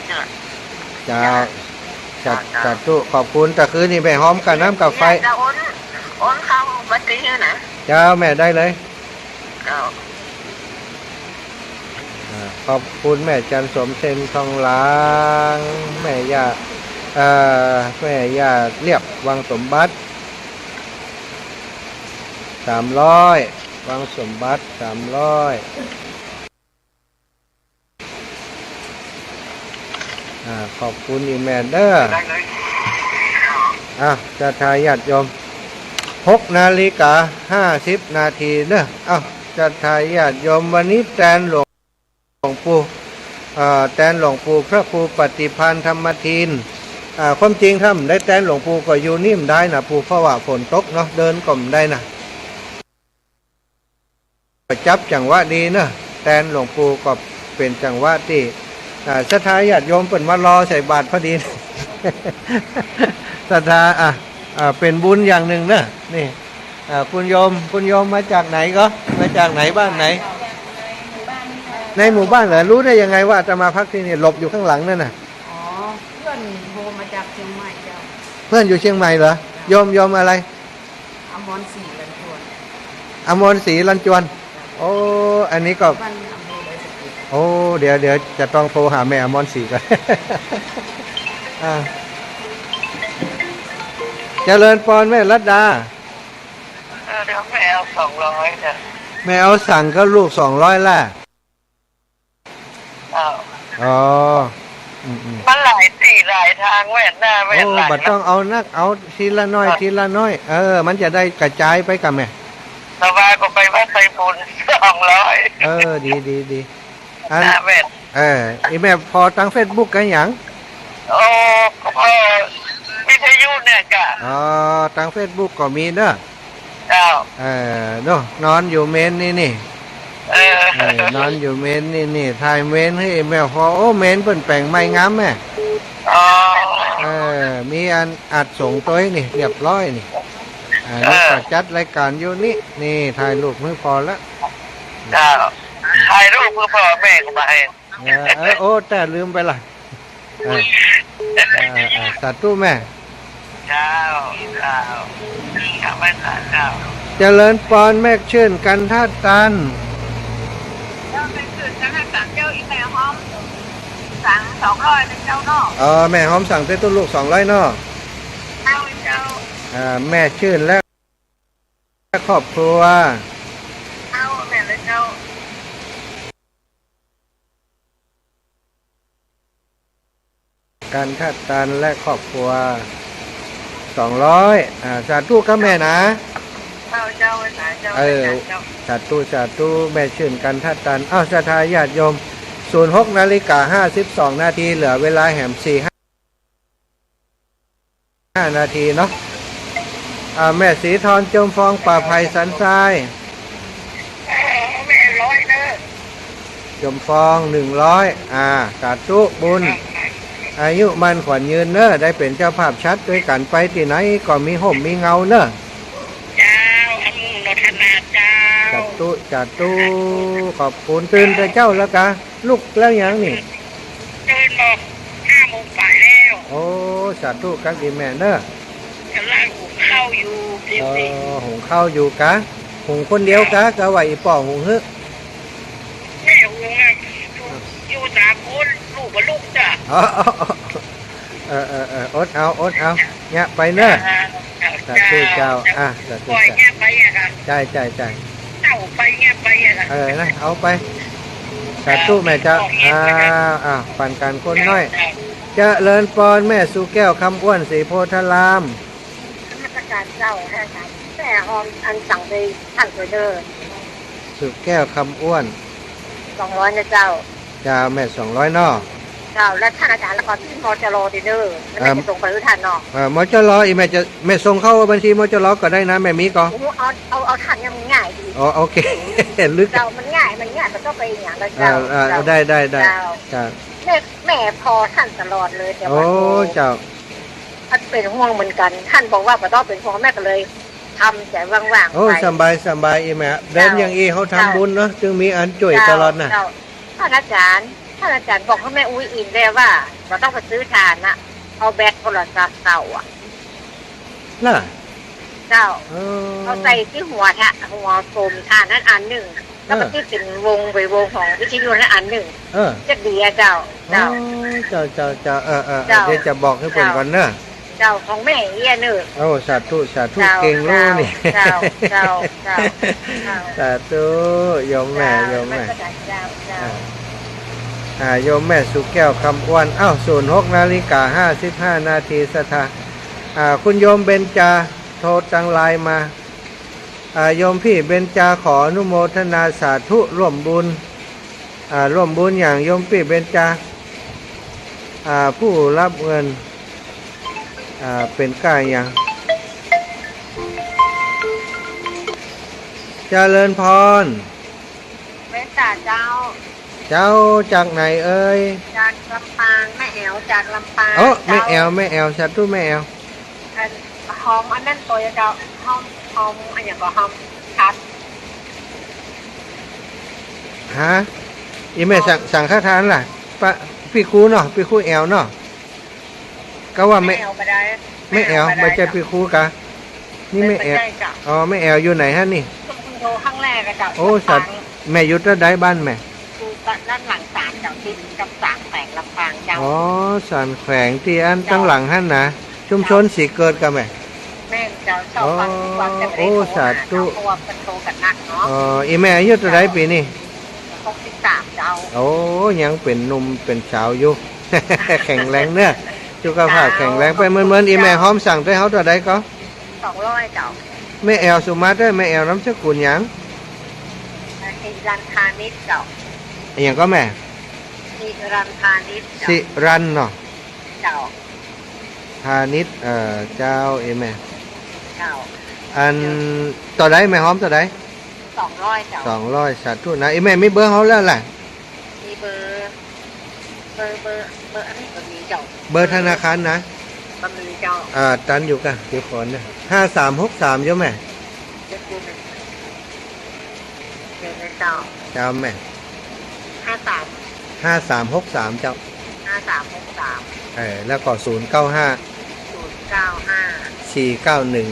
เจ้า เจ้า สา สาธุ ขอบคุณ ตะคืนนี้แม่ฮ้อมก๋าน้ำก๋าไฟ จะโอน โอนเข้าบัญชีนะ เจ้า แม่ได้เลย เจ้า อ่า ขอบคุณแม่จันสม เส้นทองหลาง แม่ย่า เอ่อ แม่ย่าเลียบ วังสมบัติ สามร้อย วังสมบัติ สามร้อย อ่า ขอบคุณอีกแม่เน่อ ได้เลย อ่ะ ศรัทธาญาติโยม หกนาฬิกาห้าสิบนาทีเน่อ เอ้า ศรัทธาญาติโยม วันนี้แตนหลวง หลวงปู่ เอ่อ แตนหลวงปู่พระครูปฏิภาณธรรมทิน อ่า ความจริงถ้าบ่ได้แตนหลวงปู่ก็อยู่นี่บ่ได้นะปู่ เพราะว่าฝนตกเนาะ เดินก็บ่ได้นะ จับจังหวะดีเนอะ แตนหลวงปู่ก็เป๋นจังหวะตี้ อ่า ศรัทธาญาติโยมเปิ้นมารอใส่บาตรพอดี ศรัทธา อ่ะ อ่า เป๋นบุญอย่างนึ่งเนอะ นี่ อ่า คุณโยม คุณโยมมาจากไหนก็ มาจากไหน บ้านไหน ในหมู่บ้านเหรอ รู้ได้ยังไงว่าอาตมาพักที่นี่ หลบอยู่ข้างหลังนั่นน่ะ อ๋อ เพื่อนโทรมาจากเชียงใหม่เจ้า เพื่อนอยู่เชียงใหม่เหรอ โยม โยมอะไร อมรศรีลันจวน อมรศรีลันจวน โอ้ อันนี้ก็ บ้านอำเภอดอยสะเก็ด โอ้ เดี๋ยว เดี๋ยวจะต้องโทรหาแม่อมรศรีก่อน อ่า เจริญปอนแม่รัตดา เออ เดี๋ยวแม่เอาสองร้อยจ้ะ แม่เอาสังกับลูกสองร้อยล่ะ อ้าว อ๋อ อืมๆ มันหลายตี้หลายตางแม่นนะ แม่น โอ้ หลาย บ่ต้องเอานัก เอาทีละน้อย อ่ะ ทีละน้อย เออ มันจะได้กระจายไปก่ะแม่ สบายก็ไปวัดไพบูลย์ สองร้อย เออ ดี ดี ดี อัน นะแม่น เออ อีแม่ผ่อตางเฟซบุ๊กกั๋นหยัง โอ้ ก็ผ่อวิทยุเนี่ยก่ะ อ๋อ ตางเฟซบุ๊กก็มีเนอะ เจ้า เออ เนาะ นอนอยู่เมนนี่นี่ เออ เออ นอนอยู่เมนนี่นี่ ถ่ายเมนหื้อแม่ผ่อ โอ้ เมนเปิ้นแป๋งใหม่งามแม่ อ๋อ เออ มีอันอัดส่งตวยนี่ เรียบร้อยนี่ อ่า เออ นี่ก็จัดรายก๋านอยู่นี่ นี่ ถ่ายรูปหื้อผ่อละ เจ้า ถ่ายรูปหื้อผ่อแม่ก็บ่า เออ เออ โอ้ แต่ลืมไปละ เออ เออ เออ สาธุแม่ เจ้า เจ้า เจ้า เจริญปอนแม่ชื่น กันทะตัน เจ้า แม่ชื่น กันทะตัน เจ้า อีแม่ฮ้อมสังสองร้อยนะเจ้าเนาะ เออ แม่ฮ้อมสังเต้นตุ๊ลูกสองร้อยเนาะ เจ้า เจ้า อ่า แม่ชื่นและครอบครัว เจ้า แม่นเลยเจ้า กันทะตันและครอบครัว สองร้อย อ่า สาธุกับแม่นะ เจ้า เจ้า สาธุ เออ เจ้า สาธุ สาธุ แม่ชื่น กันทะตัน อ้าว ศรัทธาญาติโยม ศูนย์หกนาฬิกาห้าสิบสองนาที เหลือเวลาแหมสี่ ห้านาทีเนาะ อ่า แม่ศรีธร จมฟอง ป่าไผ่สันทราย แม่ร้อยเด้อ จมฟอง หนึ่งร้อย อ่า สาธุบุญ อายุมั่นขวัญยืนเนอะ ได้เป๋นเจ้าภาพฉัตรตวยกั๋น ไปตี้ไหนก็มีฮ่มมีเงาเนอะ เจ้า อนุโมทนาเจ้า สาธุ สาธุ ขอบคุณ ตื่นแต่เจ๊าแล้วกา ลุกแล้วยังนี่ โอ้ สาธุครับอีแม่เนอะ ก๋ำลังหุงข้าวอยู่ เดี๋ยวสิ อ๋อ หุงข้าวอยู่กะ หุงคนเดียวกะ กะว่าอี่ป้อหุงหื้อ แม่หุงอะ อยู่สามคน ลูกกับลูกจ้ะ อ๋อ เออ เออ เออ อดเอา อดเอา เยียะไปเนอะ จ้า สาธุเจ้า จ้า อ่ะ สาธุ ปล่อย เจ้า เยียะไปอะค่ะ ใจ้ ใจ้ ใจ้ เอาไป เยียะไปอะค่ะ เออ นะ เอาไป สาธุแม่เจ้า อ่า อ่า ปั๋นก๋านคนน้อย เจ้า เจริญปอน แม่สุแก้ว คำอ้วน ศรีโพธาราม นมัสก๋านเจ้า แม่หอมอันสั่งไปต้านไปเด้อ สุแก้ว คำอ้วน สองร้อยนะเจ้า เจ้า แม่ สองร้อยเนาะ เจ้า แล้วต้านอาจ๋ารย์ แล้วก็ตี้ มจร ตี้เด้อ แล้วแม่ เอิ่ม จะส่งไปหื้อต้านเนาะ เอ่อ มจร อี่แม่จะ แม่ส่งเข้าบัญชี มจร ก็ได้นะ แม่มีก่อ โอ้ เอา เอา เอาต้านเนี่ยมันง่ายดี อ๋อ โอเค ลึก เจ้า มันง่าย มันง่าย มันก็ไปอย่างนั้น เอ่อ เจ้า เอ่อ เจ้า ได้ ได้ ได้ เจ้า เจ้า แม่ แม่ผ่อต้านตลอดเลย แต่ โอ้ ว่า โอ้ เจ้า อันเป๋นห่วงเหมือนกั๋น ต้านบอกว่าบ่ต้องเป๋นห่วง แม่ก็เลยทำใจ๋ว่างๆ โอ้ ไป สบาย สบาย อี่แม่ เจ้า เดินอย่างอี้เฮาทำบุญเนาะ เจ้า จึงมีอันจ้วย เจ้า ตลอดนะ เจ้า ต้านอาจ๋ารย์ ต้านอาจ๋ารย์บอกหื้อแม่อุ๊ยอิ๋นแลว่า บ่ต้องไปซื้อถ่านนะ เอาแบตโทรศัพท์เก่าอะ ล่ะ เจ้า เออ เอาใส่ตี้หัวถ่ะ หัวโสมถ่านนั้นอันนึ่ง แล้วก็ เออ ตี้เป๋นวงไปวงของวิทยุนั้นอันนึ่ง เออ จะดีอะเจ้า เจ้า อ๋อ เจ้า เจ้า เจ้า เออ เออ เออ เจ้า เดี๋ยวจะบอกหื้อเปิ้นก่อนเนอะ เจ้า ของแม่เอี้ยเนอะ โอ้ สาธุ สาธุ เจ้า เก่งลูกนี่ เจ้า เจ้า เจ้า เจ้า สาธุ โยมแม่ เจ้า โยมแม่ นมัสก๋านเจ้า เจ้า อ่า อ่า โยมแม่สุแก้ว คำอ้วน อ้าว ศูนย์หกนาฬิกาห้าสิบห้านาที ศรัทธา อ่า คุณโยมเบญจา โทรตางไลน์มา อ่า โยมปี้เบญจา ขออนุโมทนาสาธุ ร่วมบุญ อ่า ร่วมบุญอย่างโยมปี้เบญจา อ่า ผู้รับเงิน อ่า เป๋นก้าอย่าง เจริญพร เมตตาเจ้า เจ้าจากไหนเอ่ย จากลำปาง แม่แอ๋ว จากลำปาง เอ้อ เจ้า แม่แอ๋ว แม่แอ๋ว สาธุ แม่แอ๋ว อัน หอมอันนั้นโตยะเจ้า หอม หอมอันหยังก่อ หอมฉัตร ฮะ อี่แม่ หอม สัง สังฆทานล่ะ ป้า ปี้ครูเนาะ ปี้ครูแอ๋วเนาะ ก็ว่าแม่ แม่แอ๋วบ่ได้ แม่แอ๋ว แม่แอ๋วบ่ได้ บ่ใจ้ปี้ครูกา นี่แม่แอ๋ว บ่ใจ้เจ้า อ๋อ แม่แอ๋วอยู่ไหนฮะนี่ เพิ่งโทรครั้งแรกอะเจ้า โอ้ สัตว์ ลำปาง แม่อยู่ตรงใดบ้านแม่ อยู่ด้านหลังศาลเจ้า ติดกับศาลแขวงลำปางเจ้า อ๋อ ศาลแขวงตี้อัน เจ้า ตังหลังหั้นนะ ชุมชนศรีเกิดกาแม่ แม่นเจ้า เจ้า อ๋อ ฟัง ฟังแต่ไม่ได้ โอ้ โทรหา สาธุ เจ้า เพราะว่าเปิ้นโทรกั๋นนักเนาะ อ๋อ อี่แม่อายุเต้าใดปี๋นี่ หกสิบสามเจ้า โอ้ ยังเป๋นหนุ่มเป๋นสาวอยู่ แข็งแรงเนอะ สุขภาพแข็งแรงไปเหมือนๆ อี่แม่หอมสั่งได้เฮาเต้าใดก่อ สองร้อยเจ้า แม่แอ๋วสุมาเตอร์ แม่แอ๋วนามสกุลหยัง นิรันดร์พาณิชย์เจ้า อะหยังก่อแม่ นิรันดร์พาณิชย์เจ้า สิรันเนาะ เจ้า พาณิชย์ เอ่อ เจ้า เอ้ยแม่ เจ้า อัน เต้าใดแม่หอม เต้าใด สองร้อยเจ้า สองร้อย สาธุนะ เอ้ยแม่มีเบอร์เฮาแล้วล่ะ มีเบอร์ เบอร์ เบอร์ เบอร์อันนี้บ่มีเจ้า เบอร์ธนาคารนะ บ่มีเจ้า อ่า ตันอยู่กะ เดี๋ยวขอนะ ห้าสามหกสาม เจ้าแม่ เดี๋ยวนะเจ้า เจ้าแม่ ห้าสาม ห้าสามหกสาม เจ้า ห้าสามหกสาม เออ แล้วก็ ศูนย์เก้าห้า ศูนย์เก้าห้า สี่เก้าหนึ่ง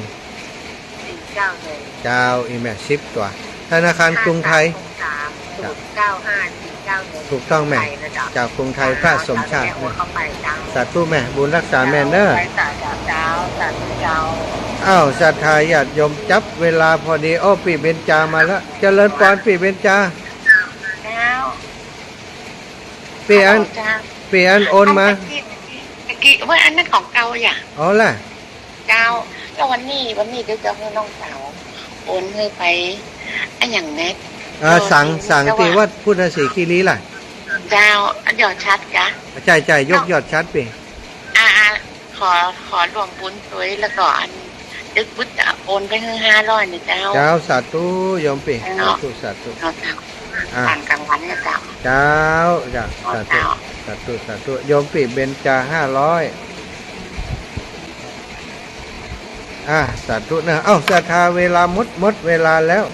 สี่เก้าหนึ่ง เจ้า เอ้ยแม่ สิบตั๋ว ธนาคารกรุงไทย ห้าสามหกสาม ศูนย์เก้าห้า สี่เก้าหนึ่ง ถูกต้องแม่ กรุงไทยนะเจ้า จากกรุงไทย พระสมชาติ เจ้า เข้าไปเจ้า สาธุแม่ บุญฮักษาแม่เนอะ เจ้า สาธุเจ้า สาธุเจ้า อ้าว ศรัทธาญาติโยม จับเวลาพอดี โอ้ ปี้เบญจามาแล้ว เจริญปอน ปี้เบญจา เจ้า ปี้อัน ฮัลโหลเจ้า ปี้อันโอนมา เอาตะกี้ ตะกี้ ว่าอันนั้นของเก่าอย่า อ๋อล่ะ เจ้า แล้ววันนี้ วันนี้เดี๋ยวจะหื้อน้องสาวโอนหื้อไป อะหยังแน่ อ่า เจ้า สั่ง สั่งตี้วัดพุทธศรีคีรีล่ะ เจ้า อันยอดฉัตรกา ใจ้ ใจ้ ยกยอดฉัตรปี้ อ่า อ่า ขอ ขอร่วมบุญตวย แล้วก็อันตึกบึดอะ โอนไปหื้อห้าร้อยนะเจ้า เจ้า สาธุโยมปี้ เจ้า สาธุ สาธุ เจ้า เจ้า อ่า ตอนก๋างวันนะเจ้า เจ้า เจ้า สาธุ เจ้า สาธุ สาธุ โยมปี้เบญจา ห้าร้อย อ่า สาธุนะ เอ้า ศรัทธา เวลาหมด หมดเวลาแล้ว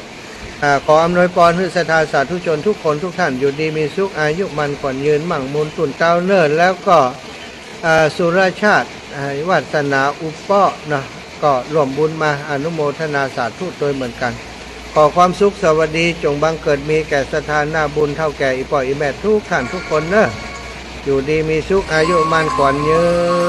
อ่า ขออำนวยปอนหื้อศรัทธาสาธุชนทุกคนทุกท่าน อยู่ดีมีสุข อายุมั่นขวัญยืน มั่งมูลตุ่นเต้าเนิ่น แล้วก็ อ่า สุรชาติ อ่า วาสนา อุปเปาะเนาะ ก็ร่วมบุญมา อนุโมทนาสาธุตวยเหมือนกั๋น ขอความสุขสวัสดีจงบังเกิดมีแก่ศรัทธานาบุญเฒ่าแก่อี่ป้ออี่แม่ทุกท่านทุกคนเนาะ อยู่ดีมีสุข อายุมั่นขวัญยืน